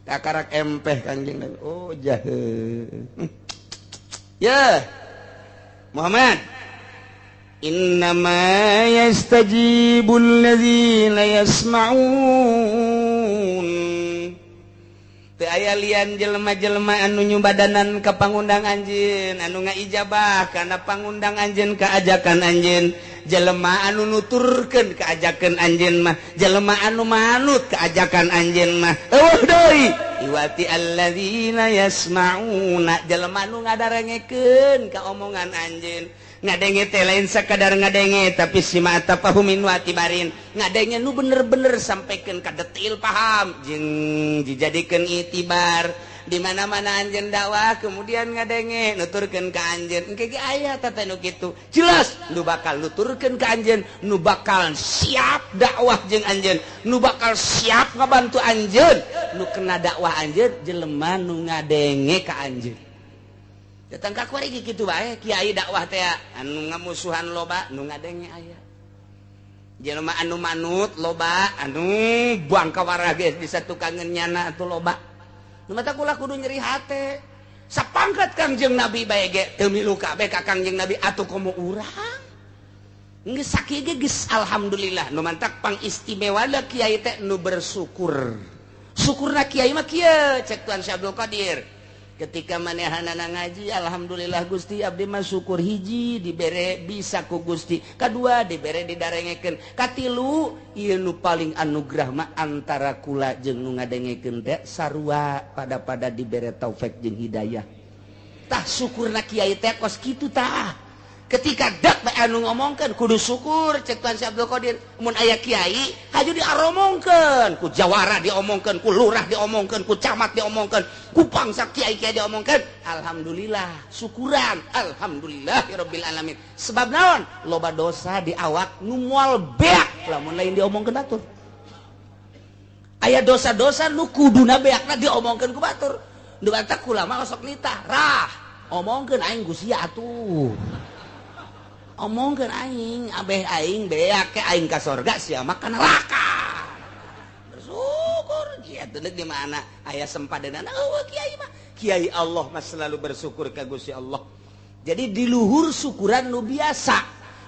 Kakarak empeh Kangjeng Nabi. Oh jahe. Ya Muhammad, innama yastajibul ladzina yasma'un. Teu aya lian jelema-jelema anu nyubadanan ka pangundang anjeun, anu ngaijabah kana pangundang anjeun ka ajakan anjeun, jelema anu nuturkeun ka ajakan anjeun mah, jelema anu manut ka ajakan anjeun mah. Eueuh deui iwati alladzina yasma'una, jelema anu ngadarengekeun ka omongan anjeun. Ngadenge teh lain sakadar ngadenge tapi sima tafahumin wa tibarin, ngadenge nu bener-bener sampaikan ka detil paham jeung dijadikeun itibar. Di mana-mana anjeun dakwah kemudian ngadenge nuturkeun ka anjeun, engke ge aya teh nu kitu jelas nu bakal nuturkeun ka anjeun, nu bakal siap dakwah jeung anjeun, nu bakal siap ngabantu anjeun, nu kena dakwah anjeun jelema nu ngadenge ka anjeun. Datang ka kuari kitu bae kiai dakwah teh anu ngamusuhan loba nu ngadenge aya, jelema anu manut loba anu buang ka warah geus bisa tukangeun nyana atuh loba. Nu mata kula kudu nyeri hate sapangkat Kangjeng Nabi bae ge teu milu kabeh ka Kangjeng Nabi atuh komo urang geus sakieu ge geus alhamdulillah. Nu mantak pangistimewana kiai teh nu bersyukur. Syukurna kiai mah kieu cek Tuan Syekh Abdul Qadir. Ketika manehanana ngaji, alhamdulillah Gusti abdi mah syukur hiji dibere bisa ku Gusti, kadua dibere didarengekeun, katilu ieu nu paling anugerah mah antara kula jeung nu ngadengekeun teh sarua pada-pada dibere taufik jeung hidayah. Tah syukurna kiai teh kos kitu tah. Ketika dak bae anu ngomongkeun kudu syukur cek Tuan Syekh Abdul Qadir. Mun aya kiai haju diaromongkeun, ku jawara diomongkeun, ku lurah diomongkeun, ku camat diomongkeun, ku bangsa kiai-kiai diomongkeun. Alhamdulillah, syukuran, alhamdulillahirabbil alamin. Sebab naon? Loba dosa di awak nu moal beak lamun lain diomongkeun batur. Aya dosa-dosa nu kuduna beakna diomongkeun ku batur. Nu batak ulama sok nitah, rah, omongkeun aing ku sia atuh. Omongkeun aing, abeh aing beak ke aing ka sorga sia mah ka neraka. Bersyukur kieu teh di mana aya sempadanana eueuh kiai mah. Kiai Allah mah selalu bersyukur ka Gusti Allah. Jadi di luhur syukuran nu biasa.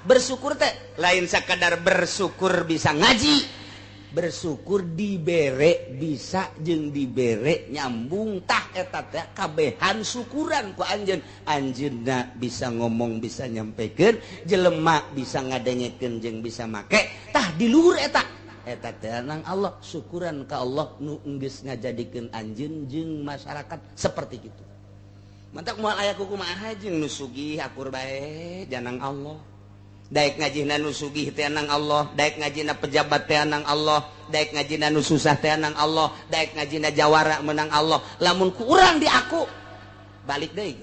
Bersyukur teh lain sakadar bersyukur bisa ngaji, bersyukur dibere bisa jeung dibere nyambung tah eta teh kabehan syukuran ku anjeun. Anjeunna bisa ngomong bisa nyampekeun, jelema bisa ngadengekeun jeung bisa make tah di luhur eta eta teh nang Allah, syukuran ka Allah nu geus ngajadikeun anjeun jeung masyarakat seperti kitu. Mantak moal aya kumaha jeung nu sugih akur bae janang Allah. Daek ngajina nu sugih teh nang Allah, daek ngajina pejabat teh nang Allah, daek ngajina nu susah teh nang Allah, daek ngajina jawara menang Allah. Lamun ku urang diaku balik deui.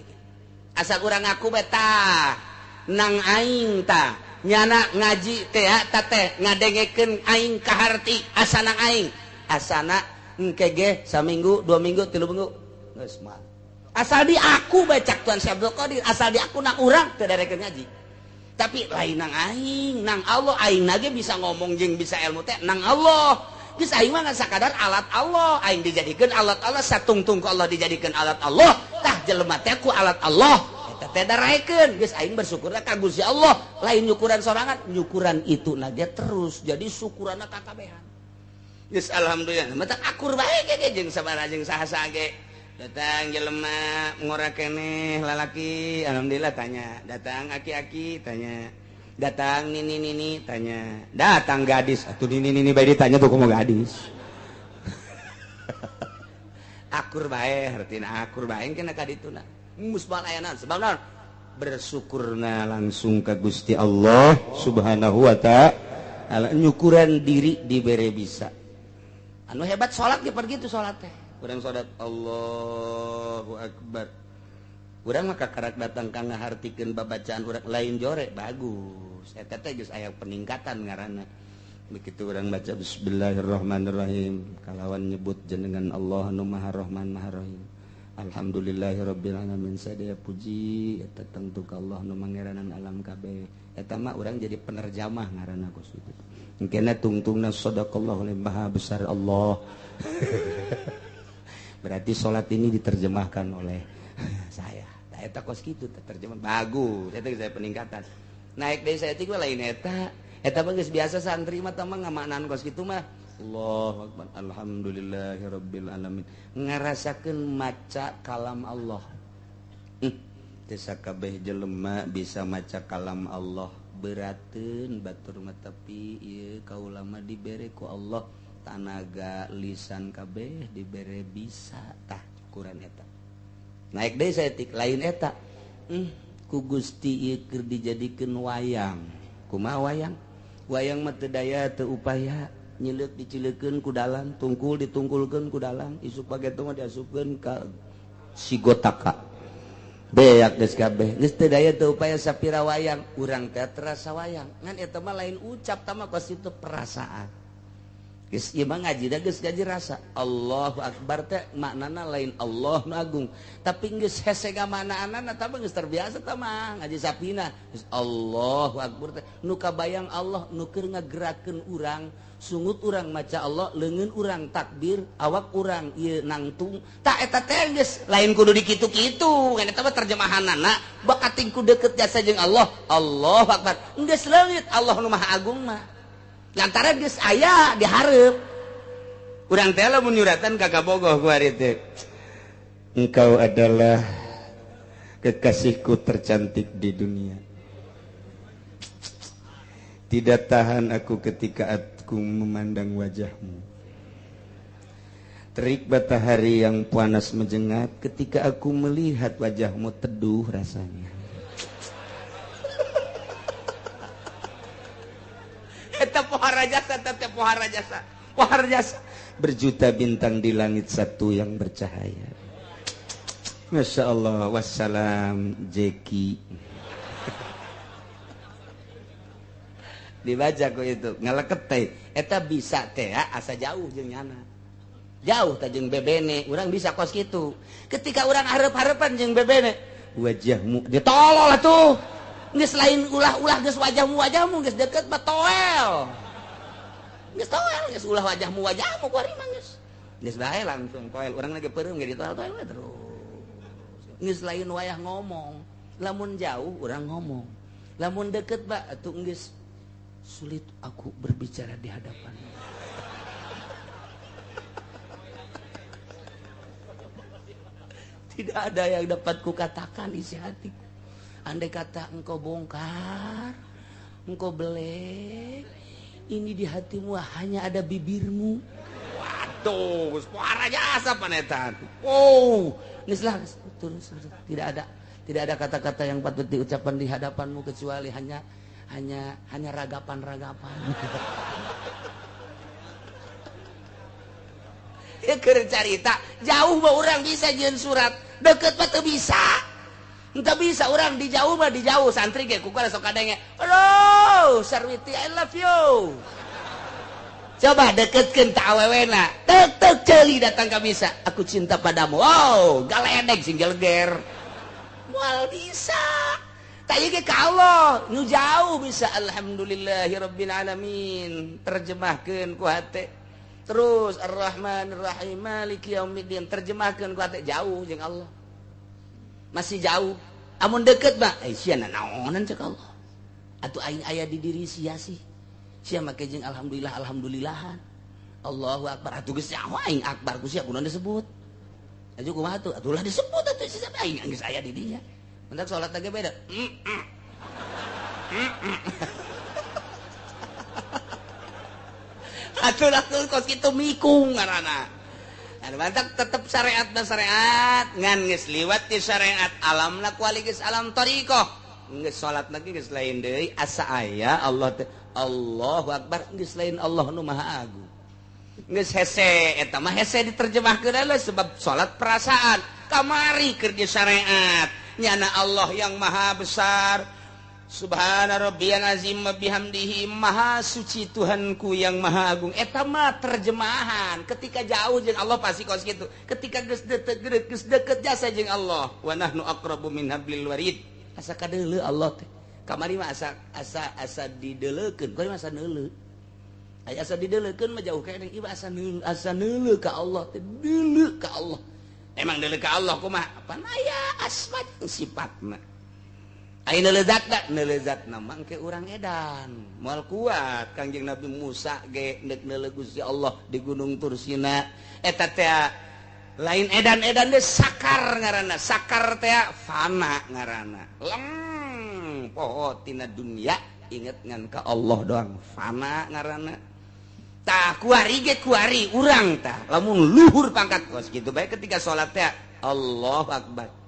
Asa urang ngaku bae tah nang aing tah nyana ngaji teh ta teh ngadengekeun aing kaharti asa nang aing. Asana engke ge saminggu, 2 minggu, 3 minggu geus mah. Asal diaku bae cak Tuan Syekh Abdul Qadir, asal diaku nang urang teu darekeun ngaji. Tapi lain nang aing, nang Allah aing nage bisa ngomong jeung bisa ilmu teh nang Allah. Geus aing mah ngan sakadar alat Allah, aing dijadikeun alat Allah, satungtung ku Allah dijadikeun alat Allah. Tah jelema teh ku alat Allah. Eta teh daraekeun, geus aing bersyukurna ka Gusti Allah, lain nyukuran sorangan, nyukuran itu nage terus jadi syukuranna kakabehan. Geus alhamdulillah, mata akur bae ge jeung sabaraha jeung saha-saha ge. Datang jelema ngora keneh lalaki, alhamdulillah tanya. Datang aki-aki tanya. Datang nini-nini tanya. Datang gadis, atuh nini-nini bae ditanya tuh komo gadis. Akur bae, hartina akur bae kena ka dituna. Musbal ayana sebab naon? Bersyukurna langsung ke Gusti Allah Subhanahu wa ta'ala, nyukuran diri dibere bisa. Anu hebat salat ge pergi tu salat teh. Urang salat Allahu Akbar. Urang mah kakarak datang ka ngahartikeun babacaan urang lain jore bagus. Eta teh geus aya peningkatan ngaranna. Begitu urang baca bismillahirrahmanirrahim kalawan nyebut jenengan Allah nu Maha Rahman Maha Rahim. Alhamdulillahirabbil alamin, sadaya puji eta tangtu ka Allah nu mangeranan alam kabeh. Eta mah urang jadi penerjamah ngaranna kos kitu. Engkena tungtungna sadaqallahu maha besar Allah. Berarti salat ini diterjemahkan oleh saya. Tah eta kos kitu terjemah bagus, eta geus aya peningkatan. Naik deui saeutik mah lain eta. Eta mah geus biasa santri mah tah mah ngamaknaan kos kitu mah. Allahu Akbar, alhamdulillahirabbil alamin. Ngarasakeun maca kalam Allah. Teu sakabeh jelema bisa maca kalam Allah. Berateun batur mah tapi ieu kaula mah dibere ku Allah tanaga lisan kabeh dibere bisa tah ukuran eta. Naik deui saeutik lain eta. Ku Gusti ieu keur dijadikeun wayang. Kumaha wayang? Wayang mah teu daya teu upaya. Nyileuk dicileukeun ku dalang, tungkul ditungkulkeun ku dalang, isuk pageto mah diasupkeun ka sigotaka. Beak geus kabeh, geus teu daya teu upaya sapira wayang, urang teh terasa wayang. Ngan eta mah lain ucap tah mah kos itu perasaan. Geus ieu mah ngaji da geus gaji rasa. Allahu Akbar teh maknana lain Allah nu agung, tapi geus hese gamanaanana tah mah geus terbiasa tah mah ngaji sapina. Geus Allahu Akbar teh nu kabayang Allah nu keur ngagerakeun urang, sungut urang maca Allah, leungeun urang takbir, awak urang ieu nangtung. Tah eta teh geus lain kudu dikitu-kitu, ngan eta mah terjemahanana bakating ku deukeut jasa jeung Allah. Allahu Akbar. Geus leungit Allah nu Maha Agung mah. Lantaran geus aya dihareup. Urang teh lamun nyuratan ka kabogoh ku ari teh. Engkau adalah kekasihku tercantik di dunia. Tidak tahan aku ketika aku memandang wajahmu. Terik matahari yang panas menjengat ketika aku melihat wajahmu teduh rasanya. Eta pohara jasa, teh pohara jasa, pohara jasa. Berjuta bintang di langit satu yang bercahaya. Masya Allah, wassalam Jeki. Dibaca ku itu ngaleket teh eta bisa teh asa jauh jeung nyana. Jauh teh jeung bebene, urang bisa kos kitu. Ketika urang hareup-hareupan jeung bebene, wajahmu ditolol atuh. Geus lain ulah-ulah geus wajahmu geus deket mah toel. Geus toel geus ulah wajahmu ku ari mah geus. Geus bae langsung toel, urang lagi peureum ge ditoel-toel we terus. Geus lain wayah ngomong, lamun jauh urang ngomong. Lamun deket ba atuh geus sulit aku berbicara di hadapanmu. Tidak ada yang dapat kukatakan isi hatiku. Andai kata engkau bongkar, engkau belek, ini di hatimu hanya ada bibirmu. Waduh, suara jasa panetan. Oh, geus lah, terus tidak ada kata-kata yang patut diucapkan di hadapanmu kecuali hanya ragapan-ragapan. Ya keur carita, jauh mah urang bisa jeung surat, deket mah teu bisa. Entah bisa orang di jauh mah di jauh santri ge ku sok kadenge. Halo, Sarwiti I love you. Coba deketkeun ta awewena. Tek tek ceuli datang ka bisa. Aku cinta padamu. Wow, galedeg sing geleger. Moal bisa. Tak ieu ge ka Allah, nu jauh bisa alhamdulillahirabbil alamin. Terjemahkeun ku hate. Terus Ar-Rahmanir-Rahim Maliki yaumiddin terjemahkeun ku hate jauh jeung Allah. Masih jauh. Amun deket mah sia nanaonan cek Allah. Atuh aing aya di diri sia sih. Sia make jeung alhamdulillah alhamdulillahan. Allahu akbar atuh geus nyaho aing akbar ku sia kunaon disebut. Atuh kumaha atuh? Atuh lah disebut atuh sia aing geus aya di dinya. Mentak salat ge beda. Atuh lah kos kitu mikung ngaranna. Anu mantak tetep syariat na syariat ngan geus liwat di syariat alamna kuali geus alam thariqah geus salat lagi geus lain deui asa aya Allah teh Allahu akbar geus lain Allah nu maha agung geus hese eta mah hese diterjemahkeun lah sebab salat perasaan kamari keur di syariat nyana Allah yang maha besar. Subhana rabbiyal azim wa bihamdihi, maha suci Tuhanku yang maha agung. Eta mah terjemahan ketika jauh jeung Allah pasti kos kitu. Ketika geus deket geus deket jasa jeung Allah, wa nahnu aqrabu min hablil warid. Asa kadeuleu Allah teh. Kamari mah asa asa asa dideuleukeun, kuari mah asa neuleu. Aya asa dideuleukeun mah jauh keneh, ieu asa neuleu, asa neuleu ka Allah teh, deuleu ka Allah. Emang deuleu ka Allah kumaha? Pan aya asma sifatna. Ayo nelezat nelezat nama ke urang edan moal kuat Kangjeng Nabi Musa ge nek neuleuh Gusti Allah di Gunung Tursina eta teh lain edan-edan deh sakar ngaranna sakar teh fana ngaranna leng poho tina dunia inget ngan ka Allah doang fana ngaranna tah kuari ge kuari urang tah lamun luhur pangkat kos kitu bae ketika salat teh Allahu Akbar.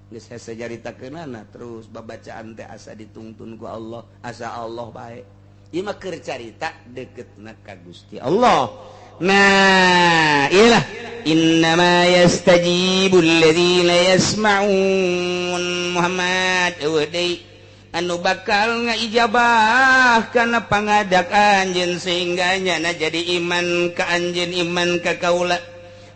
Geus hese caritakeunana terus babacaan teh asa ditungtun ku Allah asa Allah bae ieu mah keur carita deketna ka Gusti Allah. Nah ieu lah innama yastajibul ladzina yasma'un Muhammad eueuh deui anu bakal ngaijabah kana pangadak anjeun sehingga nyana jadi iman ka anjeun iman ka kaula.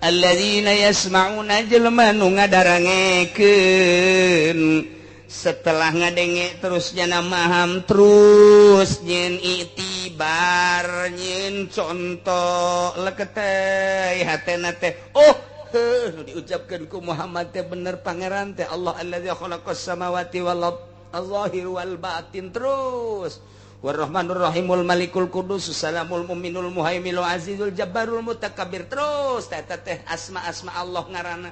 Alladzina yasma'una jelema nu ngadarangekeun setelah ngadenge terus jana maham terus nyeun itibar nyeun contoh leketeh hatena teh oh heuh nu diucapkeun ku Muhammad teh bener pangeran teh Allah allazi khalaqas samawati wal ard az-zahir wal batin terus Warahmanur Rahimul Malikul Qudus Salamul Muminul Muhaiminul Azizul Jabbarul Mutakabbir terus teh teh asma-asma Allah ngaranna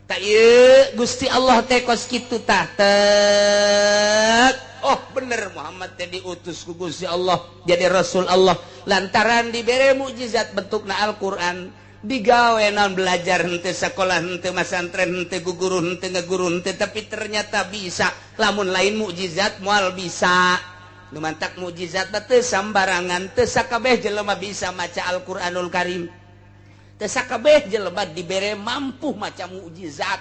tak ieu Gusti Allah teh kos kitu tah tek oh bener Muhammad teh diutus ku Gusti Allah jadi Rasul Allah lantaran dibere mukjizat bentukna Al-Qur'an digawe naon belajar henteu sekolah henteu masantren henteu guguru henteu ngaguru henteu tapi ternyata bisa lamun lain mukjizat moal bisa. Nu mantak mukjizat teh sambarangan teu sakabeh jelema bisa maca Al-Qur'anul Karim. Teu sakabeh jelema dibere mampu maca mukjizat.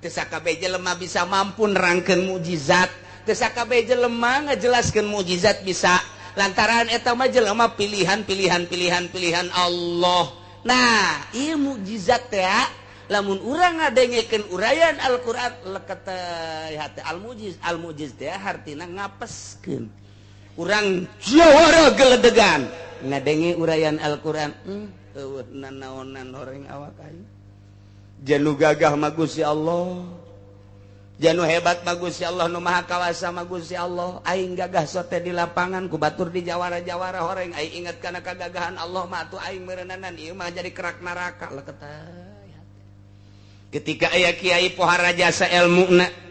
Teu sakabeh jelema bisa mampu nerangkeun mukjizat. Teu sakabeh jelema ngajelaskeun mukjizat bisa. Lantaran eta mah jelema pilihan-pilihan pilihan-pilihan Allah. Nah, ieu mukjizat teh lamun urang ngadengekeun uraian Al-Qur'an leket hate al-mujiz al-mujiz teh hartina ngapeskeun. Urang jawara geledegan ngadenge uraian Al-Qur'an eueuh nanaonan horeng awak aing janu gagah mah Gusti Allah janu hebat mah Gusti Allah nu maha kawasa mah Gusti Allah aing gagah sote di lapangan ku batur di jawara-jawara horeng aing inget kana kagagahan Allah mah atuh aing meureunana ieu mah jadi kerak neraka leket ketika aya kiai pohara jasa elmuna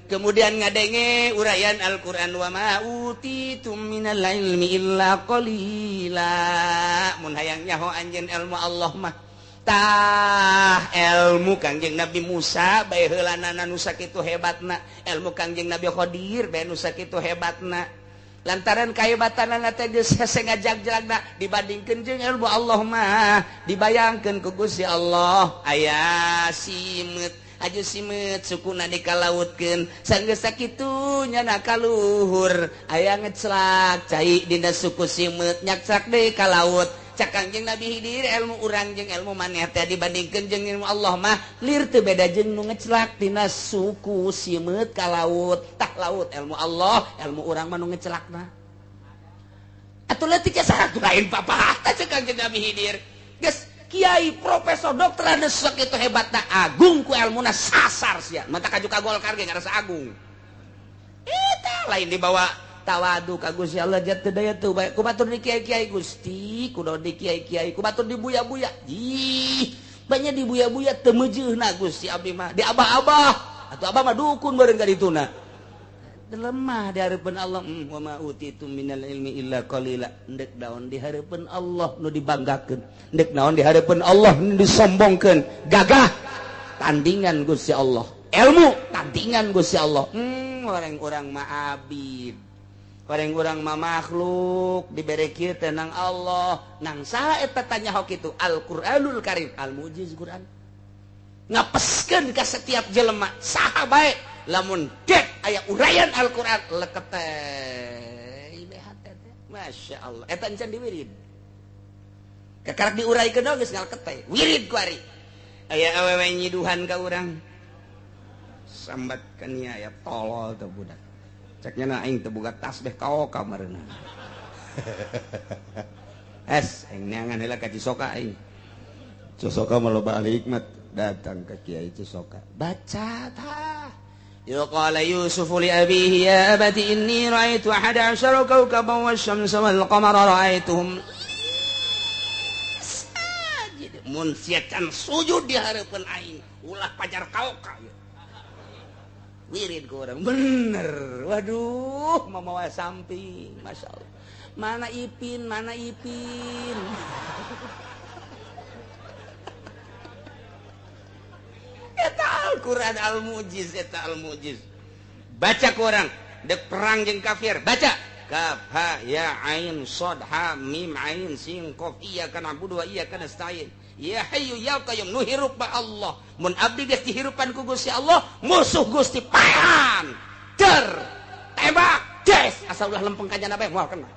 kemudian ngadenge uraian Al-Qur'an wa ma utitum minal ilmi illa qalila mun hayang nyaho anjeun ilmu Allah mah tah ilmu Kangjeng Nabi Musa bae heulanana nu sakitu hebatna ilmu Kangjeng Nabi Khadir bae nu sakitu hebatna lantaran kahebatanana teh geus hese ngajag-jagna dibandingkeun jeung ilmu Allah mah dibayangkeun ku Gusti Allah aya simeut aju simeut sukuna dikalautkeun sanggeus sakitu nyana kaluhur aya ngeclak cai dina suku simeut nyakclak deui ka laut cak Kangjeng Nabi Hidir ilmu urang jeung ilmu maneh teh dibandingkeun jeung ilmu Allah mah lir teu beda jeung nu ngeclak dina suku simeut ka laut tah laut ilmu Allah ilmu urang mah nu ngeclakna atuh leutik saha lain papatah cek Kangjeng Nabi Hidir geus kiai profesor dokter anu sakitu hebatna agung ku elmuna sasar sia mata kaju ka Golkar ge ngarasa agung eta lain dibawa tawadu ka Gusti Allah jatuh daya tuh bae ku batur di kiai-kiai Gusti kudu di kiai-kiai ku batur di buya-buya ih banyak di buya-buya teu meujeuhna Gusti abdi mah di abah-abah atuh abah mah dukun bareng ka dituna Lemah di hareupeun Allah. Wa ma utitu minal ilmi illa qalila. Ndek naon di hareupeun Allah nu dibanggakeun. Ndek naon di hareupeun Allah nu disombongkeun. Gagah tandingan Gusti Allah. Ilmu tandingan Gusti Allah. Orang-orang mah abid. Orang-orang mah makhluk dibere kieu teh nang Allah. Nang saha eta tanya hok itu? Al-Qur'anul Karim, al-mujiz Qur'an. Ngapeskeun ka setiap jelema saha bae lamun dek aya uraian Al-Qur'an leket teh teh. Masya Allah eta encan diwirid. Kakarak diuraikeun geus ngaleket teh. Wirid ku ari. Aya awewe nyiduhan ka urang. Sambat ka nia ya tolol teh budak. Ceknya na aing teu boga tasbih kaoka mareuna. Es aing neangan heula ka Cisoka aing. Cisoka mah loba ahli hikmat. Datang ke Kiai Cisoka. Baca tah. Ya qala Yusuf li abihi ya abati inni ra'aitu ahada asyara kawkaban wasyamsa wal qamara ra'aituhum sajid. Mun sia can sujud di hareupeun aing ulah pajar kaoka. Wirid ku urang bener. Waduh, mamawa samping, masyaallah. Mana Ipin, mana Ipin. Eta Al-Quran Al-Mujiz, eta Al-Mujiz. Baca ku orang, dek perang jeung kafir, baca. Kaf ha ya ain shad ha mim ain sin qaf iyyaka na'budu wa iyyaka nasta'in. Ya hayyu ya qayyum nu hirup ba Allah. Mun abdi geus dihirupan ku Gusti Allah, musuh Gusti paehan. Der, tembak, des, asa ulah lempeng ka jana bae moal kena.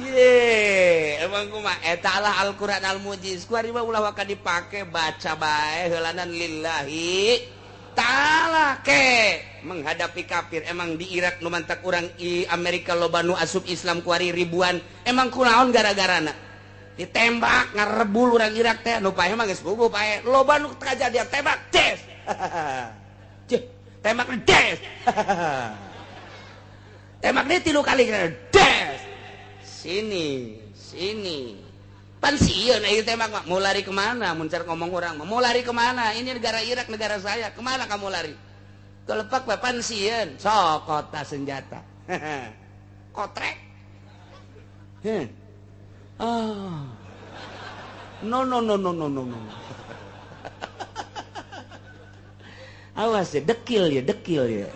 Ye, emang kumaha eta lah Al-Qur'an Al-Mujiz. Ku ari mah ulah waka dipake baca bae heulanan lillahi ta'ala ke menghadapi kafir. Emang di Irak nu mantak urang i Amerika loba nu asup Islam ku ari ribuan. Emang kunaon gara-garana? Ditembak ngarebul urang Irak teh nu paeh mah geus puguh paeh. Loba nu kajadian tembak des. Cih, tembak des. Tembak deui 3 kali des. Sini, sini. Pan sieun ieu tembak mah. Mau lari kemana? Mun car ngomong urang mah. Mau lari kemana? Ini negara Irak, negara saya. Kemana kamu lari? Kelepak bae pan sieun. Sok kota senjata. Kotrek. Heh. Ah. No no no no no no no. Awas ya, dekil ya, dekil ya.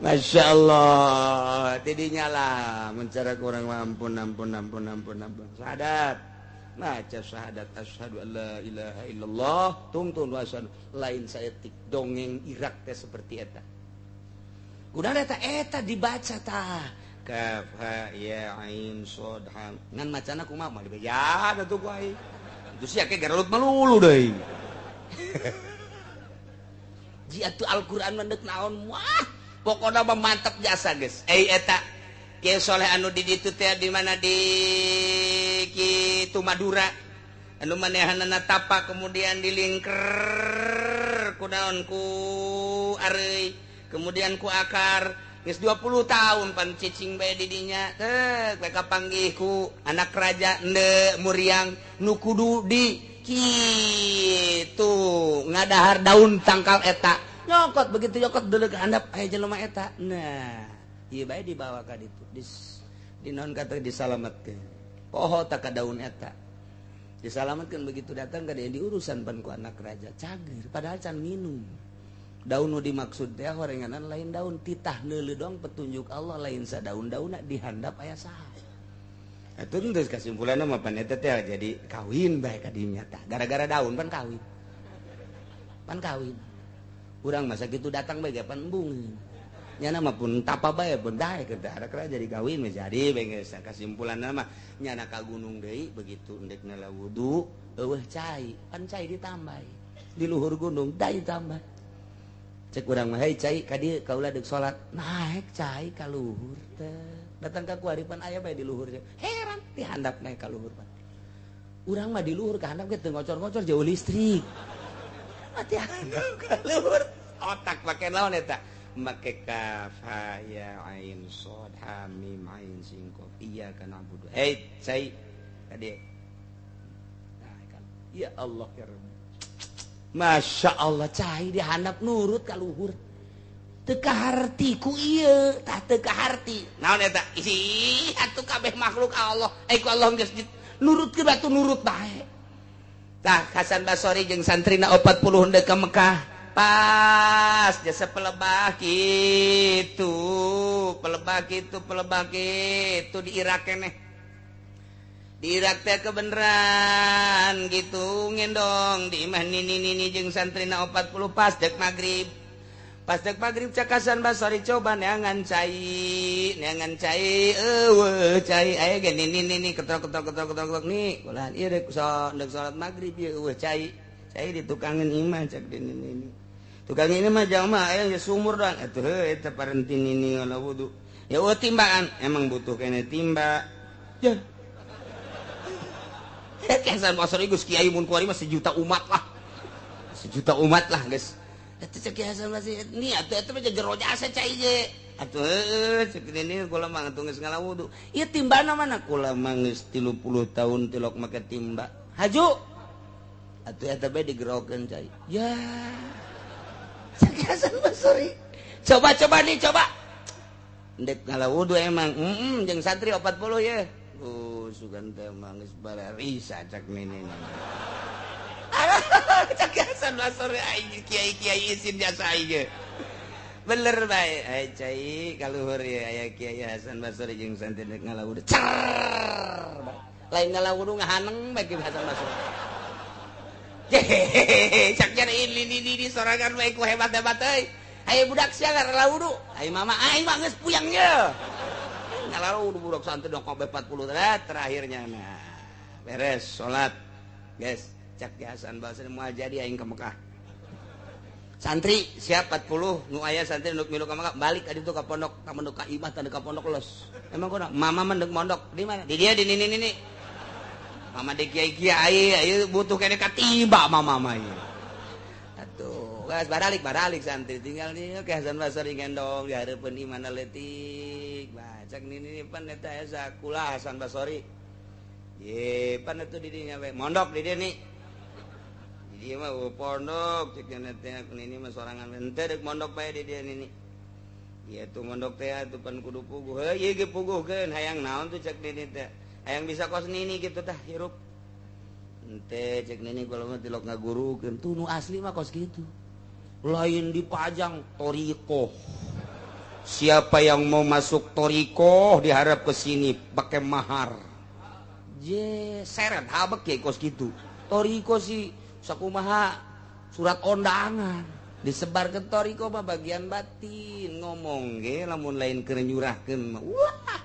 Masya Allah, tidinya lah mencara kurang ampun ampun ampun ampun ampun. Syahadat, baca syahadat asyhadu alla ilaha illallah, tungtun wa asyhadu lain saeutik dongeng Irak teh seperti eta. Kunaon eta eta dibaca tah. Kaf ha ya ain shad ha. Ngan macana kumaha mah dibeja atuh ku aing. Itu sia ke garelut melulu deui. Ji atuh Al-Qur'an mah deuk naon wah. Pokoknya mah mantap jasa geus. Eta Kiai Soleh anu di ditu teh di mana di kitu Madura. Anu manehanana tapa kemudian dilingker ku naon ku areuy, kemudian ku akar. Geus 20 tahun pan cicing bae di dinya. Teh bae kapanggih ku anak raja ende muriang nu kudu di kitu ngadahar daun tangkal eta. Nyokot begitu nyokot deuleu ka handap aya jelema eta. Nah, ieu bae dibawa ka ditu. Di naon kata disalametkeun. Poho tak ka daun eta. Disalametkeun begitu datang ka dieu diurusan pan ku anak raja. Cager padahal can minum. Daun nu dimaksud teh horenganan lain daun titah neuleuh doang petunjuk Allah lain sadaun-daunna di handap aya saha. Atuh geus kasimpulanna mah pan eta teh jadi kawin bae ka dinya tah. Gara-gara daun pan kawin. Pan kawin. Urang masa gitu datang bae pan embung. Nyana mah pun tapa bae pun daek ke daerah jadi kawin mah jadi bae geus kasimpulanna mah nyana ka gunung deui begitu endek nala wudu eueuh cai pan cai ditambah di luhur gunung dai tambah. Cek urang mah hei cai ka dieu kaula deuk salat naek cai ka luhur teh datang ka kuaripan aya bae di luhur heran di handap naek ka luhur pan. Urang mah di luhur ka handap ge teu ngocor-ngocor jauh listrik. Mati handap ka luhur otak make naon eta make kaf ha ya ain shad ha mim ain sin qaf iyyaka na'budu. Hei cai ka dieu. Nah, ya Allah ya Rabbi. Masya Allah cai dihandap nurut ka luhur. Teu kaharti ku ieu, tah teu kaharti. Naon eta? Ih, atuh kabeh makhluk Allah. Eh ku Allah geus nurut ke batu nurut bae. Tah Hasan Basori jeung santrina 40 henteu ka Mekah. Pas jasa pelebah kitu, pelebah kitu, pelebah kitu di Irak keneh. Di Irak teh kebeneran gitu ngendong di imah nini-nini jeung santrina 40 pas dek magrib. Pas dek magrib cak Hasan Basori coba neangan cai eueuh cai aya ge nini-nini ketrok ketrok ketrok ketrok nih ulah ieu dek salat magrib ieu eueuh cai. Cai di tukangan imah cak di nini. Tukang ini mah jamaah aya geus sumur doang atuh heuh eta parenti nini ngala wudu. Ya eueuh timbaan emang butuh kene timba. Ya. Hasan Basri geus kiai mun kuari mah sejuta umat lah. Sejuta umat lah geus. Eta cek Hasan Basri ni atuh eta mah jero jasa cai ge. Atuh heuh cek nini kula mah atuh geus ngala wudu. Ieu timbana mana kula mah geus 30 tahun tilok make timba. Haju. Atuh eta bae digerokeun cai. Ya. Cek Hasan Basri. Coba-coba nih coba. Ndek ngala wudu emang jeung santri 40 ye. Sugan teh mah geus bararisa cak nini. Cak Hasan Basri aing kiai-kiai isin jasa aing. Bener bae ai cai kaluhur ye aya Kiai Hasan Basri jeung santri ndek ngala wudu. Cer. Lain ngala wudu ngahaneng bae Ki Hasan Basri. Hehehe cak jare ini ini sorangan bae ku hebat-hebat euy. Ayo budak sia ngala wudu. Ayo mama aing mah geus puyang ye. Ngala wudu budak santri dong kabeh 40 terakhirnya nah beres salat. Guys, cak Hasan Basri moal jadi aing ke Mekah. Santri siap 40 nu aya santri nu milu ka Mekah balik ka ditu ka pondok, ka mondok ka imah tanda ka pondok los. Emang kunaon? Mama mah ndek mondok di mana? Di dia di nini nini. Mama di kiai-kiai ieu butuh kene katiba mama mah ieu. Atuh, geus baralik santri tinggal di ke Hasan Basri gendong di hareupeun imahna leutik. Cak nini pan eta asa kula Hasan Basri. Ye pan atuh di dinya we mondok di dieu ni. Di dieu mah pondok cek nya teh nini mah sorangan henteu deuk mondok bae di dieu nini. Ieu tuh mondok teh atuh pan kudu puguh. Heuh ieu ge puguhkeun hayang naon tuh cek nini teh. Hayang bisa kos nini kitu tah hirup. Henteu cek nini kula mah tilok ngagurukeun tuh nu asli mah kos kitu. Lain dipajang thoriqoh. Siapa yang mau masuk thoriqoh diharap ke sini pakai mahar. Je seret habek ya kos gitu. Thoriqoh sih sakumaha surat undangan disebar ke thoriqoh mah bagian batin ngomong ge lamun lain keur nyurahkeun mah wah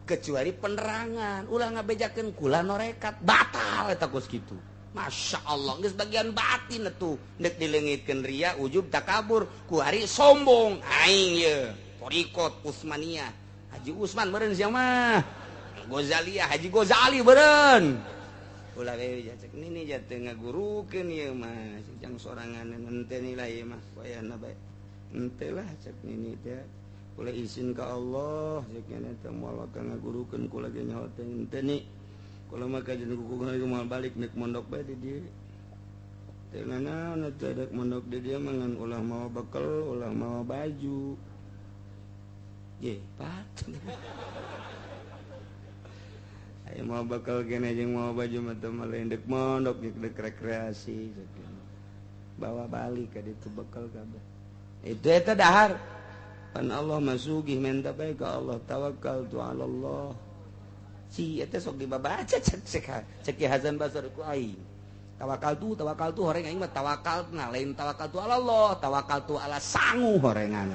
kecuali penerangan ulah ngabejakeun kula norekat batal eta kos kitu. Masya Allah geus bagian batin atuh nek dileungitkeun ria ujub takabur ku ari sombong aing ye thoriqot Utsmaniyah Haji Usman meureun sia mah Ghazaliyah Haji Ghazali meureun ulah we cek nini jatuh ngagurukeun ieu mah jang sorangan henteu nilai ieu mah wayahna bae henteu lah cek nini teh kula izin ka Allah cek nini teh moal ka ngagurukeun kula ge nyaho teh henteu ni kula mah kajeun kukuh moal balik nek mondok bae di dieu teh nanaon teh dek mondok di dieu mah ngan ulah mawa bekel ulah mawa baju ye pat aya mawa bekel kene jeung mawa baju mah teh mah lain dek mondok dek rekreasi bawa balik ka ditu bekel kabeh itu eta dahar pan Allah mah sugih menta bae ka Allah tawakal tu ala Allah. Si eta sok dibabaca cek cek Hasan Basri ku aing. Tawakal tu horeng aing mah tawakal nah lain tawakal tu ala Allah, tawakal tu ala sangu horengan.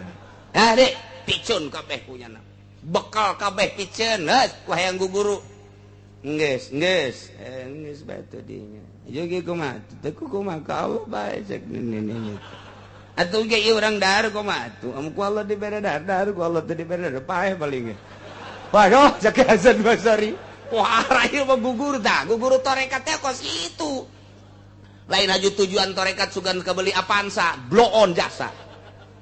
Nah dek, picun kabeh punyana. Bekal kabeh piceun, geus ku hayang guguru. Geus, geus, geus bae teh dinya. Ieu ge kumaha? Teu kumaha ka Allah bae cek nini. Atuh ge ieu urang dahar kumaha atuh? Am ku Allah dibere dahar, dahar ku Allah teu dibere dahar, paeh paling ge. Waduh, cek Hasan Basri. Wah, ieu mah gugur tah, gugur tarekat teh kos kitu. Lain aju tujuan tarekat sugan kebeli Avanza, blow on jasa.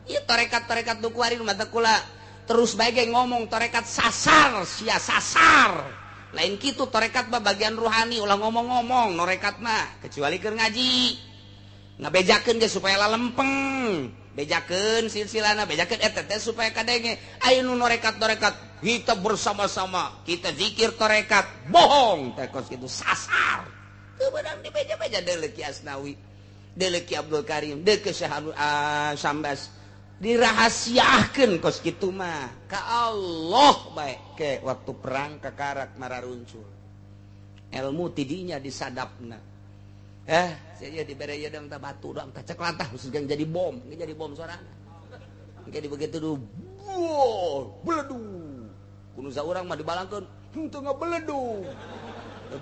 Ieu tarekat-tarekat nu kuari mah teh kula terus bae ge ngomong tarekat sasar, sia sasar. Lain kitu tarekat mah bagian ruhani ulah ngomong-ngomong norekat mah kecuali keur ngaji. Ngabejakeun ge supaya lalempeng. Bejakeun silsilana, bejakeun eta teh supaya kadenge. Aya nu norekat-norekat, kita bersama-sama, kita zikir torekat, bohong teh kos kitu sasar. Teu beunang dibeja-beja deuleu Ki Asnawi, deuleu Ki Abdul Karim, deuleu Syekh Sambas. Dirahasiakeun kos kitu mah. Ka Allah bae ke waktu perang kakarak mararuncul. Ilmu tidinya disadapna. Saya dibere ieu dong tah batu dong tah cek lantah khusus jadi bom, jadi bom sorangan. Engke di begitu du beledug. Kudu saurang mah dibalangkeun, henteu ngabeledug.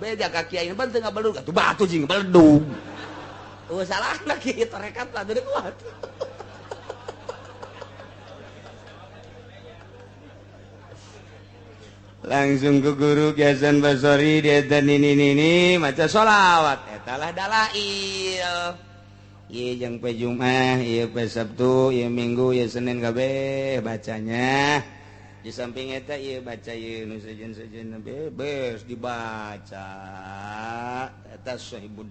Beja ka kiai ban teu ngabeledug, atuh batu jeung beledug. Eueuh salahna kieu tarekat lah teu kuat. Langsung ke guru Ki Hasan Basori dia dan ini maca sholawat etalah dalail. Ieu jeung pe Jumat, ieu pe Sabtu, ieu Minggu, ieu Senin kabeh bacanya. Di samping eta ieu baca ieu nu sejen-sejen bebas dibaca. Eta sahibud